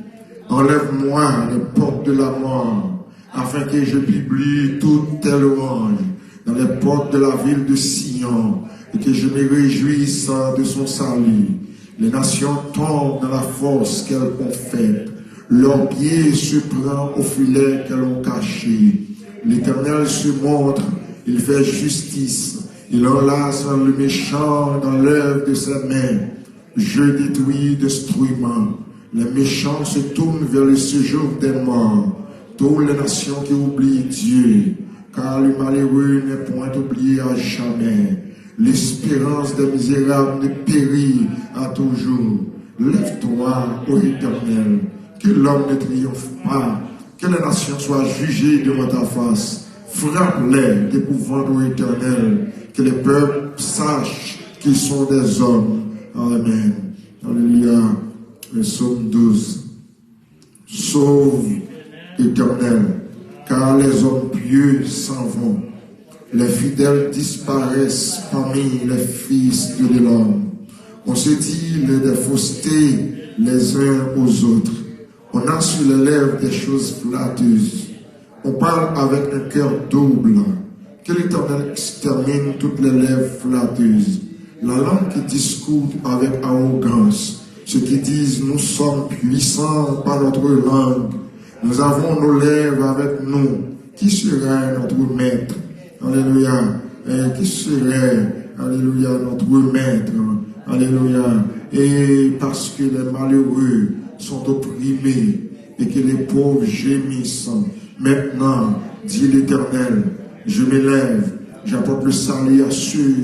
Enlève-moi les portes de la mort, afin que je publie toutes tes louanges dans les portes de la ville de Sion, et que je me réjouisse de son salut. Les nations tombent dans la fosse qu'elles ont faite. Leur pied se prend au filet qu'elles ont caché. L'Éternel se montre, il fait justice. Il enlace le méchant dans l'œuvre de ses mains. Je détruis destrument. Les méchants se tournent vers le séjour des morts. Toutes les nations qui oublient Dieu, car le malheureux n'est point oublié à jamais. L'espérance des misérables ne périt à toujours. Lève-toi, ô Éternel, que l'homme ne triomphe pas, que les nations soient jugées devant ta face. Frappe-les d'épouvante, ô Éternel, que les peuples sachent qu'ils sont des hommes. Amen. Alléluia. Le psaume douze. Sauve, Éternel, car les hommes pieux s'en vont. Les fidèles disparaissent parmi les fils de l'homme. On se dit les des faussetés les uns aux autres. On a sur les lèvres des choses flatteuses. On parle avec un cœur double. Que l'Éternel extermine toutes les lèvres flatteuses, la langue qui discourt avec arrogance, ceux qui disent, nous sommes puissants par notre langue, nous avons nos lèvres avec nous. Qui serait notre maître? Alléluia. Et qui serait, alléluia, notre maître? Alléluia. Et parce que les malheureux sont opprimés et que les pauvres gémissent, maintenant, dit l'Éternel, je m'élève, j'apporte le salut à ceux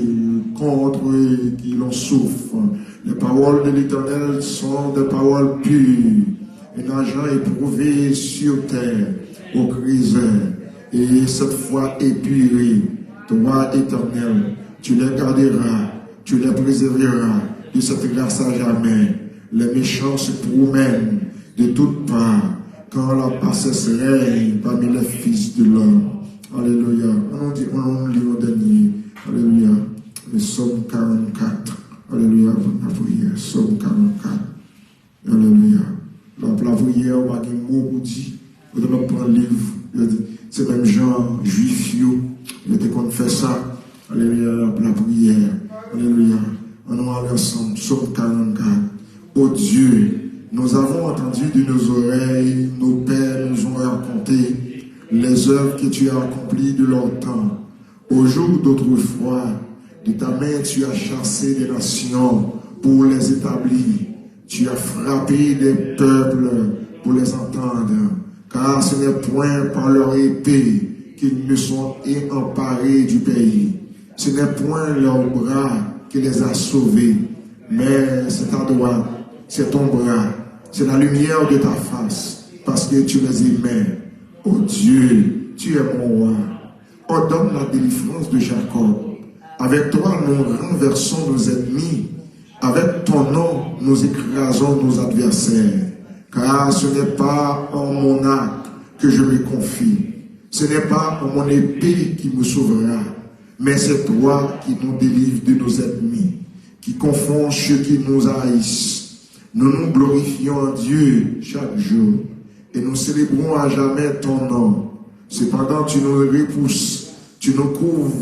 contre qui l'on souffre. Les paroles de l'Éternel sont des paroles pures, un argent éprouvé sur terre, au criseur, et cette fois épuré, toi, Éternel, tu les garderas, tu les préserveras de cette race à jamais. Les méchants se promènent de toutes parts, quand la bassesse règne parmi les fils de l'homme. Alléluia. Ann nou di, ann nou li yon dènye. Alléluia. Le psaume quarante-quatre. Alléluia. Pou lapriyè. Psaume quarante-quatre. Alléluia. Lè w ap lapriyè, ou pa gen mo pou di. Ou te mèt pran liv. Yo di, se menm jan Jwif yo, yo te konn fè sa. Alléluia, lè w ap lapriyè. Alléluia. Ann nou ale ansanm. Psaume quarante-quatre. Ô Dieu, nous avons entendu de nos oreilles, nos pères nous ont raconté les œuvres que tu as accomplies de leur temps. Au jour d'autrefois, de ta main tu as chassé des nations pour les établir. Tu as frappé des peuples pour les entendre. Car ce n'est point par leur épée qu'ils me sont emparés du pays. Ce n'est point leur bras qui les a sauvés, mais c'est ta droite, c'est ton bras, c'est la lumière de ta face, parce que tu les aimais. Ô Dieu, tu es mon roi. Ordonne la délivrance de Jacob. Avec toi, nous renversons nos ennemis. Avec ton nom, nous écrasons nos adversaires. Car ce n'est pas en mon arc que je me confie. Ce n'est pas en mon épée qui me sauvera, mais c'est toi qui nous délivres de nos ennemis, qui confonds ceux qui nous haïssent. Nous nous glorifions en Dieu chaque jour et nous célébrons à jamais ton nom. Cependant, tu nous repousses, tu nous couvres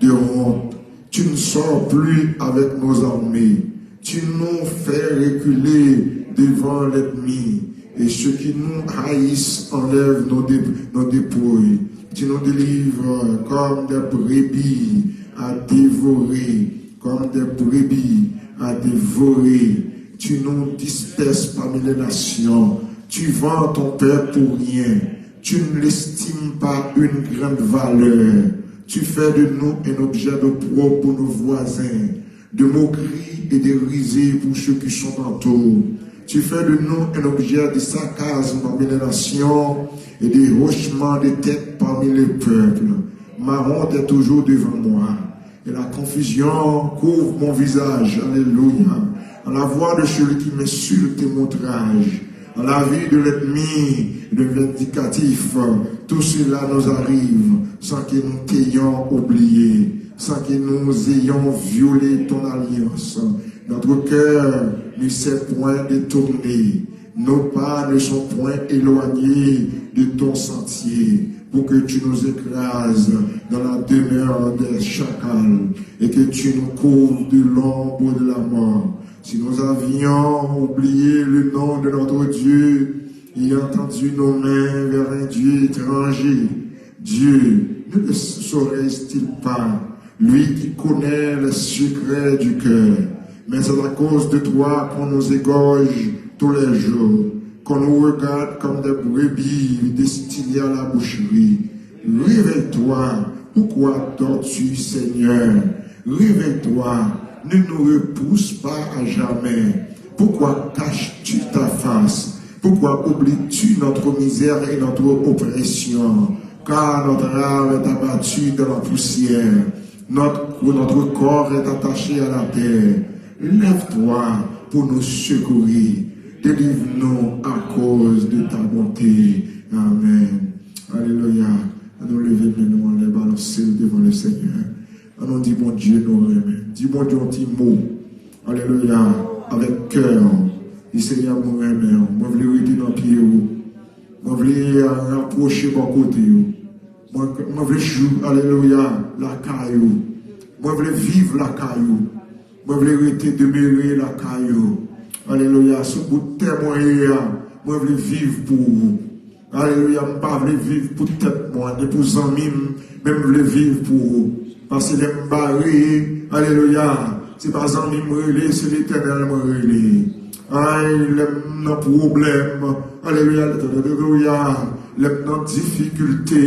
de honte, tu ne sors plus avec nos armées, tu nous fais reculer devant l'ennemi, et ceux qui nous haïssent enlèvent nos, dé- nos dépouilles. Tu nous délivres comme des brebis à dévorer, comme des brebis à dévorer. Tu nous disperses parmi les nations. Tu vends ton peuple pour rien. Tu ne l'estimes pas une grande valeur. Tu fais de nous un objet d'opprobre pour nos voisins, de moquerie et de risée pour ceux qui sont en tour. Tu fais de nous un objet de sarcasme parmi les nations et de hochement de tête parmi les peuples. Ma honte est toujours devant moi et la confusion couvre mon visage. Alléluia. À la voix de celui qui m'insulte et m'outrage, à la vie de l'ennemi et de vindicatif, tout cela nous arrive sans que nous t'ayons oublié, sans que nous ayons violé ton alliance. Notre cœur ne s'est point détourné, nos pas ne sont point éloignés de ton sentier, pour que tu nous écrases dans la demeure des chacals et que tu nous couvres de l'ombre de la mort. Si nous avions oublié le nom de notre Dieu et entendu nos mains vers un Dieu étranger, Dieu ne le saurait-il pas, lui qui connaît les secrets du cœur? Mais c'est à cause de toi qu'on nous égorge tous les jours, qu'on nous regarde comme des brebis destinées à la boucherie. Réveille-toi, pourquoi dors-tu, Seigneur? Réveille-toi, ne nous repousse pas à jamais. Pourquoi caches-tu ta face? Pourquoi oublies-tu notre misère et notre oppression? Car notre âme est abattue dans la poussière, notre, notre corps est attaché à la terre. Lève-toi pour nous secourir. Délivre-nous à cause de ta bonté. Amen. Alelouya. Ann nou leve men nou anlè, balanse l devan Lesenyè. Ann nou di Bondye nou renmen. Di Bondye yon ti mo. Alelouya. Avèk kè w. Di Senyè, mwen renmen w. Mwen vle rete nan pye w. Mwen vle rapwoche bò kote w. Mwen, mwen vle jou, alelouya, lakay ou. Mwen vle viv lakay ou. Mwen vle rete demere lakay ou. Alelouya. Sou bout tè mwen ye a, mwen vle viv pou ou. Alelouya. M pa vle viv pou tèt mwen, ni pou zanmi m, men m vle viv pou ou. Paske lè m bare, alelouya, se pa zanmi m rele, se Letènèl mwen rele. Ay, lè m nan pwoblèm, alelouya, alelouya, lè m nan difikilte,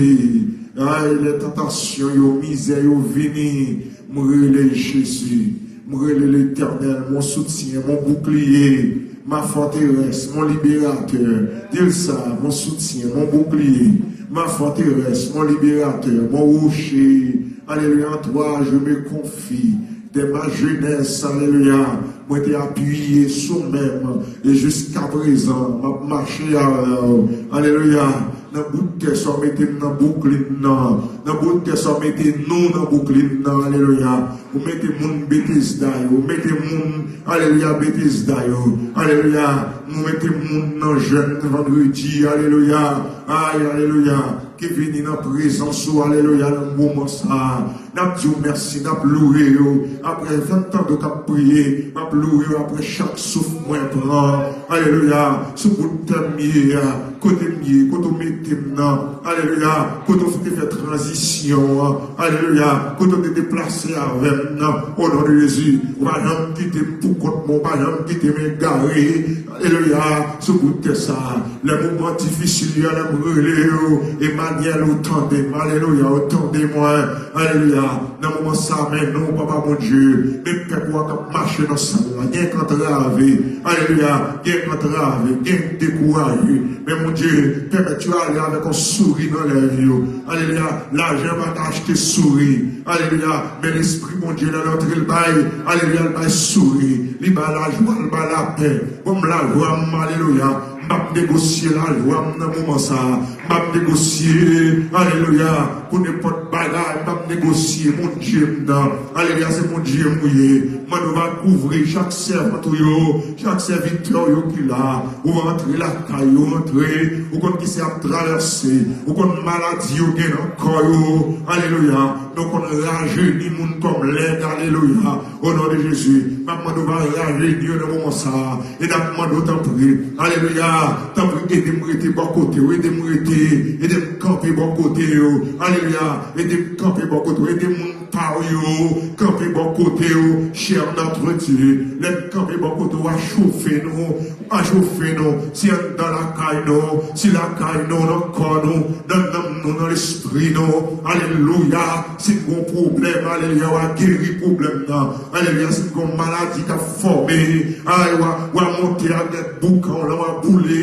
ay, lè tantasyon yo, mizè yo vini, m rele Jezi, m rele Letènèl, mon soutien, mon bouclier, ma forteresse, mon libérateur. Di l sa, mon soutien, mon bouclier, ma forteresse, mon libérateur, mon rocher. Alléluia, en toi je me confie. Dès ma jeunesse, alelouya, mwen te apiye sou men m, e jiskaprezan, m ap mache avè w. Alelouya. Nan bout tè sa w mete m nan Brooklyn nan. Nan bout tè sa w mete nou nan Brooklyn nan. Alelouya. Ou mete moun Betesda yo. Ou mete moun, alelouya, Betesda yo. Alelouya. Nou mete moun nan jèn vandredi. Alelouya. Ay, alelouya. Ki vini nan prezans ou. Alelouya. Nan moman sa a. N ap di w mèsi, n ap louwe w. Apre, fè m tande w k ap priye, m ap louwe w apre chak souf mwen pran. Alelouya. Sou bout tè m ye a, kote m ye, kote w mete m nan. Alelouya. Kote w te fè tranzisyon an. Alelouya. Kote w te deplase avè m nan. O non de Jezi, ou pa janm kite m pou kont mwen, ou pa janm kite m egare. Alelouya. Sou bout tè sa a. Lè moman difisil yo, lè m rele w, Emanyèl, ou tande m. Alelouya, ou tande mwen. Alelouya. Nan moman sa a, men nou, Papa Bondye, men pèp ou a k ap mache nan sal la, gen k antrave. Alelouya. Gen k antrave, gen k dekouraje. Men Bondye, pèmèt yo ale avèk yon souri nan lèv yo. Alelouya. Lajan pa ka achte souri. Alelouya. Men Lespri Bondye, lè l antre, l bay. Alelouya. L bay souri. Li bay lajwa, l bay lapè. Ban m lajwa m, alelouya. M p ap negosye lajwa m nan moman sa a. M p ap negosye, alelouya, pou nenpòt bagay, m p ap negosye Bondye m nan. Alelouya, se Bondye m ou ye. Mande w va kouvri chak sèvant ou yo, chak sèvitè w yo ki la. Ou va antre lakay yo, antre. Ou konn ki se ap travèse. Ou konn maladi yo gen nan kò yo. Alelouya. Nou konn rajeni moun kòm lèg. Alelouya. O non de Jezi, m ap mande w va rajeni yo nan moman sa a. E n ap mande w tanpri. Alelouya. Tanpri, ede m rete bò kote w. Ede m rete. Ede m kanpe bò kote yo. Alelouya. Ede m kanpe bò kote w. Ede moun pa w yo kanpe bò kote w. Chè notre Dieu. Lè n kanpe bò kote w, w a chofe nou. Ajofe nou, si anndan lakay nou, si lakay nou, nan kò nou, nan nanm nou, nan lespri nou. Alelouya. Si n gon pwoblèm, alelouya, w a geri pwoblèm nan. Alelouya. Si n gon maladi k ap fòme, ay, w a, w a monte avèk boukan w lan, w a boule.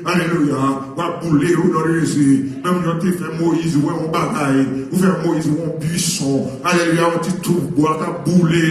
Alelouya. W a boule o non de Jezi. Menm jan w te fè Moyiz wè yon bagay, ou fè Moyiz wè yon bwison. Alelouya. Yon ti touf bwa k ap boule.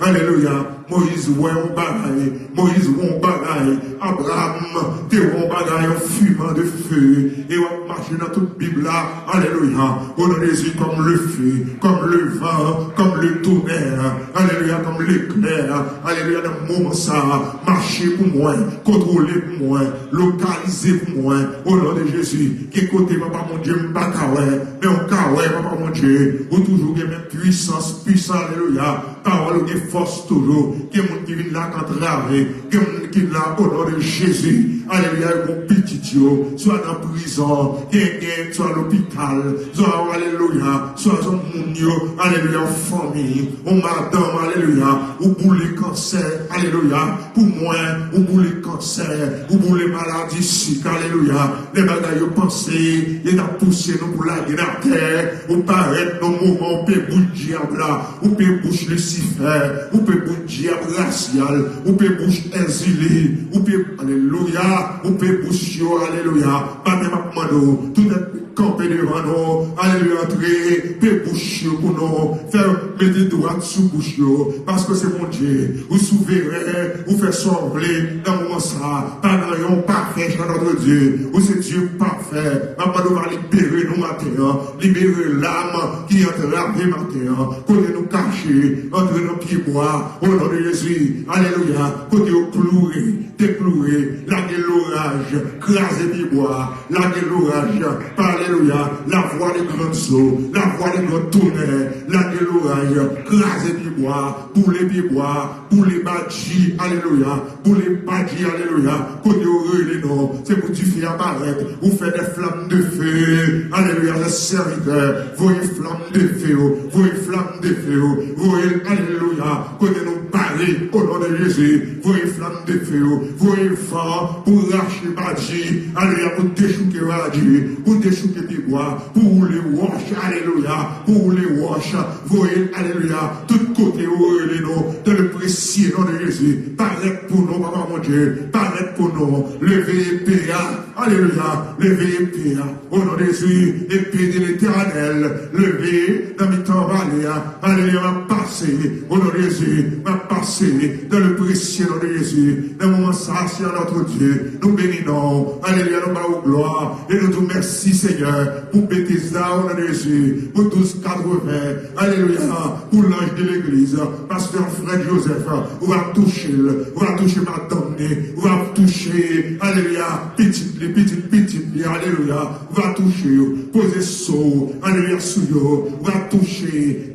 Alelouya. Moyiz wè yon bagay. Moyiz wè yon bagay. Abraram te wè yon bagay, yon fiman de fe. E w ap mache nan tout Bib la. Alelouya. O non de Jezi, comme le feu, comme le vent, comme le tonnerre. Alelouya, comme l'éclair. Alelouya, nan moman sa a, mache pou mwen, kontwole pou mwen, lokalize pou mwen. O non de Jezi, gen kote, Papa Bondye, m pa ka wè, men w ka wè, Papa Bondye. Ou toujou gen men pwisans, pwisan, alelouya. Pawòl ou gen fòs toujou. Gen moun ki vin la k antrave. Gen moun ki la o non de Jezi. Alelouya, yo gon pitit yo, swa nan prizon, gen, gen, swa lopital, swa, alelouya, swa se moun yo, alelouya, yon fanmi, yon madanm, alelouya, ou boule kansè, alelouya, pou mwen, ou boule kansè, ou boule maladi sik, alelouya, lè bagay yo panse, yo t ap pouse nou pou lage n atè, ou parèt nan moman ou pe bouch dyab la, ou pe bouch Lisifè, ou pe bouch dyab rasyal, ou pe bouch Èzili, ou pe, alelouya, ou pe bouch yo, alelouya. Maten m ap mande w, tout èt kanpe devan nou, alelouya, antre, pe bouch yo pou nou, fè mete dwat sou bouch yo, paske se Bondye, ou souveren, ou fè sa w vle, nan moman sa, pa nan yon pa fè jan notre Dieu, ou se Dye pafè, m ap mande w va libere nou maten an, libere lam ki antrave maten an, kote nou kache, antre nan pyebwa, o non de Jezi, alelouya, kote yo kloure, dekloure, lage loraj, kraze pyebwa, lage loraj, alelouya, la voix de grandes eaux, la voix de grands tonnerres, lage loraj, kraze pyebwa, boule pyebwa, boule badji, alelouya, boule badji, alelouya, kote yo rele non, se pou dife a parèt, ou fè des flammes de feu, alelouya, les serviteurs, voye flam de fe yo, voye flam de fe yo, voye, alelouya, kote nou bare, o non de Jezi, voye flam de fe yo, voye van pou rache badji, alelouya, pou dechouke badji, pou dechouke pyebwa, pou woule wòch, alelouya, pou woule wòch, voye, alelouya, tout kote yo rele nou, dans le précieux nom de Jésus, parèt pou nou, Papa Bondye, parèt pou nou, leve epe a, alelouya, leve epe a. Au nom de Jésus, épée de l'Éternel, leve nan mitan vale a. Alelouya, m ap pase. Au nom de Jésus, m ap pase dans le précieux nom de Jésus. Nan moman sa, Seigneur notre Dieu, nou beni non w. Alelouya, nou ba ou glwa. E nou di w mèsi, Senyè, pou Betesda, au nom de Jésus, pou douz katreven. Alelouya, pou lanj de legliz, pastè Fred Joseph, ou va touche l, ou va touche madanm li, ou va touche, alelouya, pitit li, pitit pitit li, alelouya. Ou va touche yo. Poze so w, alelouya, sou yo. Ou va touche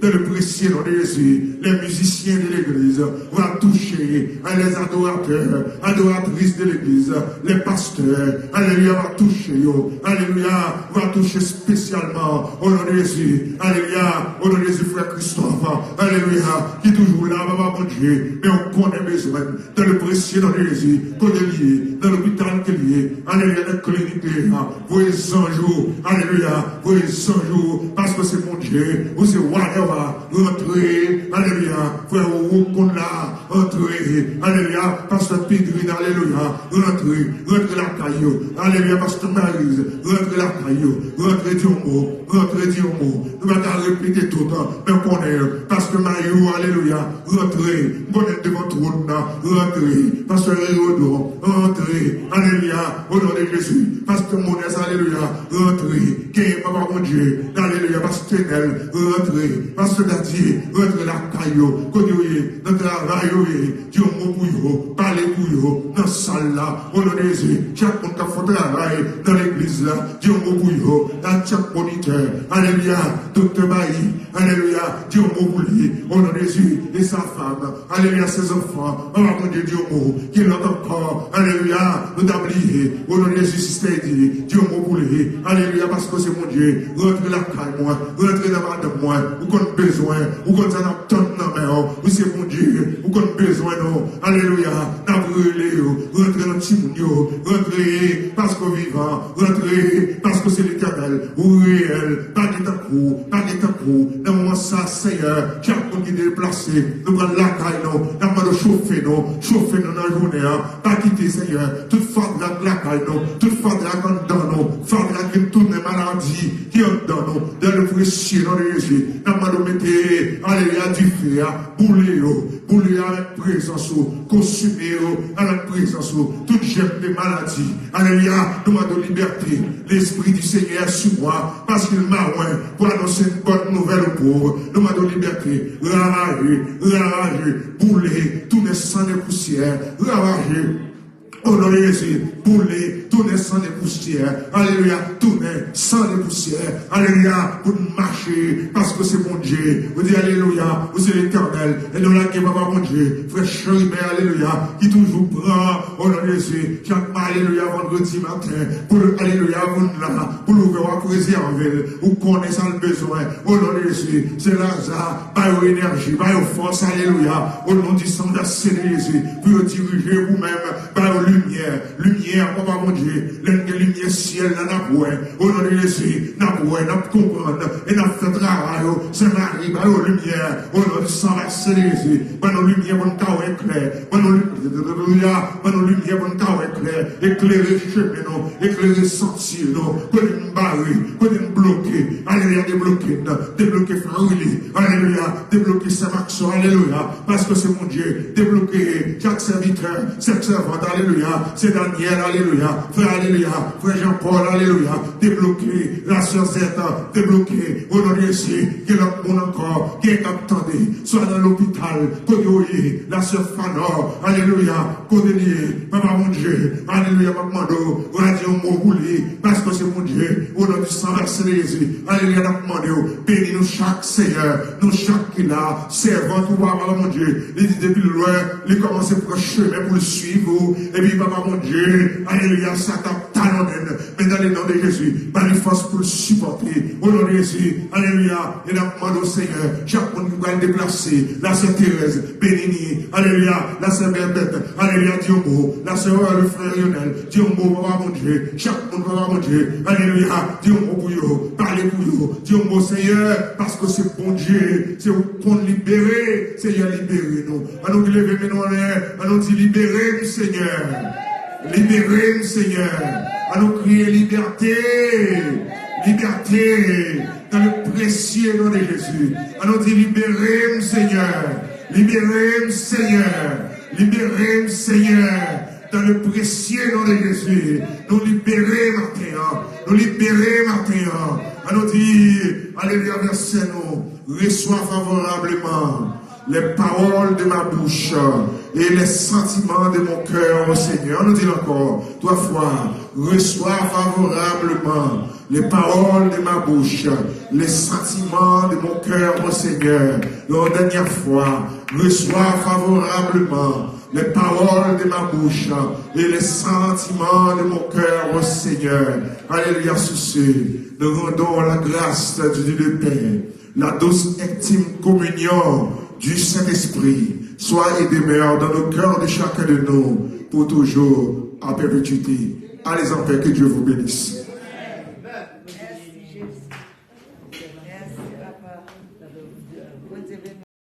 dans le précieux nom de Jésus les musiciens de l'église. Ou va touche, hein, les adorateurs, adoratrices de l'église, les pasteurs. Alelouya, ou va touche yo. Alelouya, ou va touche espesyalman. Au nom de Jésus. Alelouya, au nom de Jésus, frè Christophe. Alelouya, ki toujou la, Papa Bondye. Men ou konnen bezwen. Dans le précieux nom de Jésus, kote li ye, nan lopital ke li ye, alelouya, nan klinik li ye a, voye zanj ou, alelouya, voye zanj ou, paske se Bondye, ou se wa dè wa, rantre, alelouya. Frè Rouk konn la, antre. Alelouya. Pastè Pedrin, alelouya. Rantre, rantre lakay yo. Alelouya. Pastè Mariz, rantre lakay yo. Rantre di yon mo, rantre di yon mo. Nou pa ka repete tout, men konnen, Pastè Mayou, alelouya. Rantre, m konnen devan twòn nan, rantre. Pastè Riodon, rantre. Alelouya. O non de Jezi. Pastè Monès, alelouya. Rantre. Genyen papa Bondye. Alelouya. Pastè Nèl, rantre. Pastè Dadye, rantre lakay yo. Kote yo ye? Nan travay yo ye. Di yon mo pou yo. Pale pou yo. Nan sal la. O non de Jezi. Chak moun k ap fè travay nan legliz la. Di yon mo pou yo. Ak chak monitè. Alelouya. Doktè Bayi. Alelouya. Di yon mo pou li. O non de Jezi. E sa fanm. Alelouya, se zanfan. Papa Bondye, di yon mo. Ki lòt ankò? Alelouya. Nou ta bliye. O non de Jezi, sistè Edi, di yon mo pou li. Alelouya, paske se Bondye. Rantre lakay mwen. Rantre nan madanm mwen. Ou konn bezwen. Ou konn sa n ap tann nan men w. Ou se Bondye. Ou konn bezwen nou. Alelouya. N ap rele yo. Rantre nan timoun yo. Rantre paske w vivan. Rantre paske w se Letènèl. Ou reyèl. Pa gen tankou w. Pa gen tankou w. Nan moman sa, Senyè, chak moun ki deplase, nou pral lakay nou. N ap mande w chofe nou. Chofe nou nan jounen an. Pa kite, Senyè, tout fatra k lakay nou, tout fatra k anndan nou, fatra k vin tounen maladi ki anndan nou. Dans le précieux nom de Jésus, n ap mande w mete, alelouya, dife a, boule yo, boule yo avèk prezans ou, konsime yo avèk prezans ou. Tout jèm de maladi, alelouya, nou mande w libète. L'Esprit du Seigneur est sur moi, parce qu'il m'a oint pour annoncer une bonne nouvelle aux pauvres. Nou mande w libète, ravaje, ravaje, boule, tounen sann e pousyè, ravaje. O non de Jezi, boule, tounen sann e pousyè. Alelouya, tounen sann e pousyè. Alelouya, pou n mache, paske se Bondye. Ou di, alelouya, ou se Letènèl. E nou lage papa Bondye. Frè Cheriben, alelouya, ki toujou pran, o non de Jezi, chak, alelouya, vandredi maten, pou l, alelouya, vin la, pou l ouvè w a prezève l. Ou konnen sa l bezwen. O non de Jezi, se Laza, ba yo enèji, ba yo fòs, alelouya. O non di san vèse de Jezi, pou yo dirije ou menm, ba yo limyè, limyè, papa Bondye, lè n gen limyè syèl la, n ap wè, o non de Jezi, n ap wè, n ap konprann, e n ap fè travay yo, Sentespri, ba yo limyè, o non di san vèse de Jezi, ban nou limyè pou n ka wè klè, ban nou limyè, alelouya, ban nou limyè pou n ka wè klè, eklere chemen nou, eklere santi nou, kote n bare, kote n bloke, alelouya, debloke n, debloke frè Willy, alelouya, debloke sè Maxo, alelouya, paske se Bondye, debloke chak sèvitè, chak sèvant, alelouya, sè Daniel, alelouya, frè, alelouya, frè Jean Paul, alelouya, debloke, la sè Zèt, debloke, o non de Jezi, gen lòt moun ankò, gen k ap tande, swa nan lopital, kote yo ye, la sè Fanò, alelouya, kote li ye, papa Bondye, alelouya, m ap mande w, w a di yon mo pou li, paske se Bondye, o non di san vèse de Jezi, alelouya, n ap mande w, beni nou chak, Senyè, nou chak ki la, sèvant ou, papa Bondye, li di depi lwen, li kòmanse pran chemen pou l swiv ou, epi papa Bondye, alelouya, sa t ap talonnen l, men dans le nom de Jésus, ba li fòs pou l sipòte, o non de Jezi, alelouya, e n ap mande w, Senyè, chak moun ki pral deplase, la sè Terèz, beni li, alelouya, la sè Bèbèt, alelouya, di yon mo, la sè, le frè Lionel, di yon mo, papa Bondye, chak moun, papa Bondye, alelouya, di yon mo pou yo, pale pou yo, di yon mo, Senyè, paske se Bondye, se ou k konn libere, Senyè, libere nou. An nou leve men nou anlè, an nou di, libere m, Senyè. Libere m, Senyè. An nou kriye, libète. Libète. Dans le précieux nom de Jésus. An nou di, libere m, Senyè. Libere m, Senyè. Libere m, Senyè. Dans le précieux nom de Jésus. Nou libere maten an. Nou libere maten an. An nou di, alelouya, vèsè nou. Reçois favorablement les paroles de ma bouche et les sentiments de mon cœur au Seigneur. Nou di l ankò, twa fwa. Reçois favorablement les paroles de ma bouche, les sentiments de mon cœur au Seigneur. Yon dènyè fwa, reçois favorablement les paroles de ma bouche et les sentiments de mon cœur au Seigneur. Alelouya, sou se, nous rendons la grâce du Dieu de paix, la douce intime communion du Saint-Esprit soit et demeure dans nos cœurs de chacun de nous pour toujours à perpétuité. Allez en paix, que Dieu vous bénisse.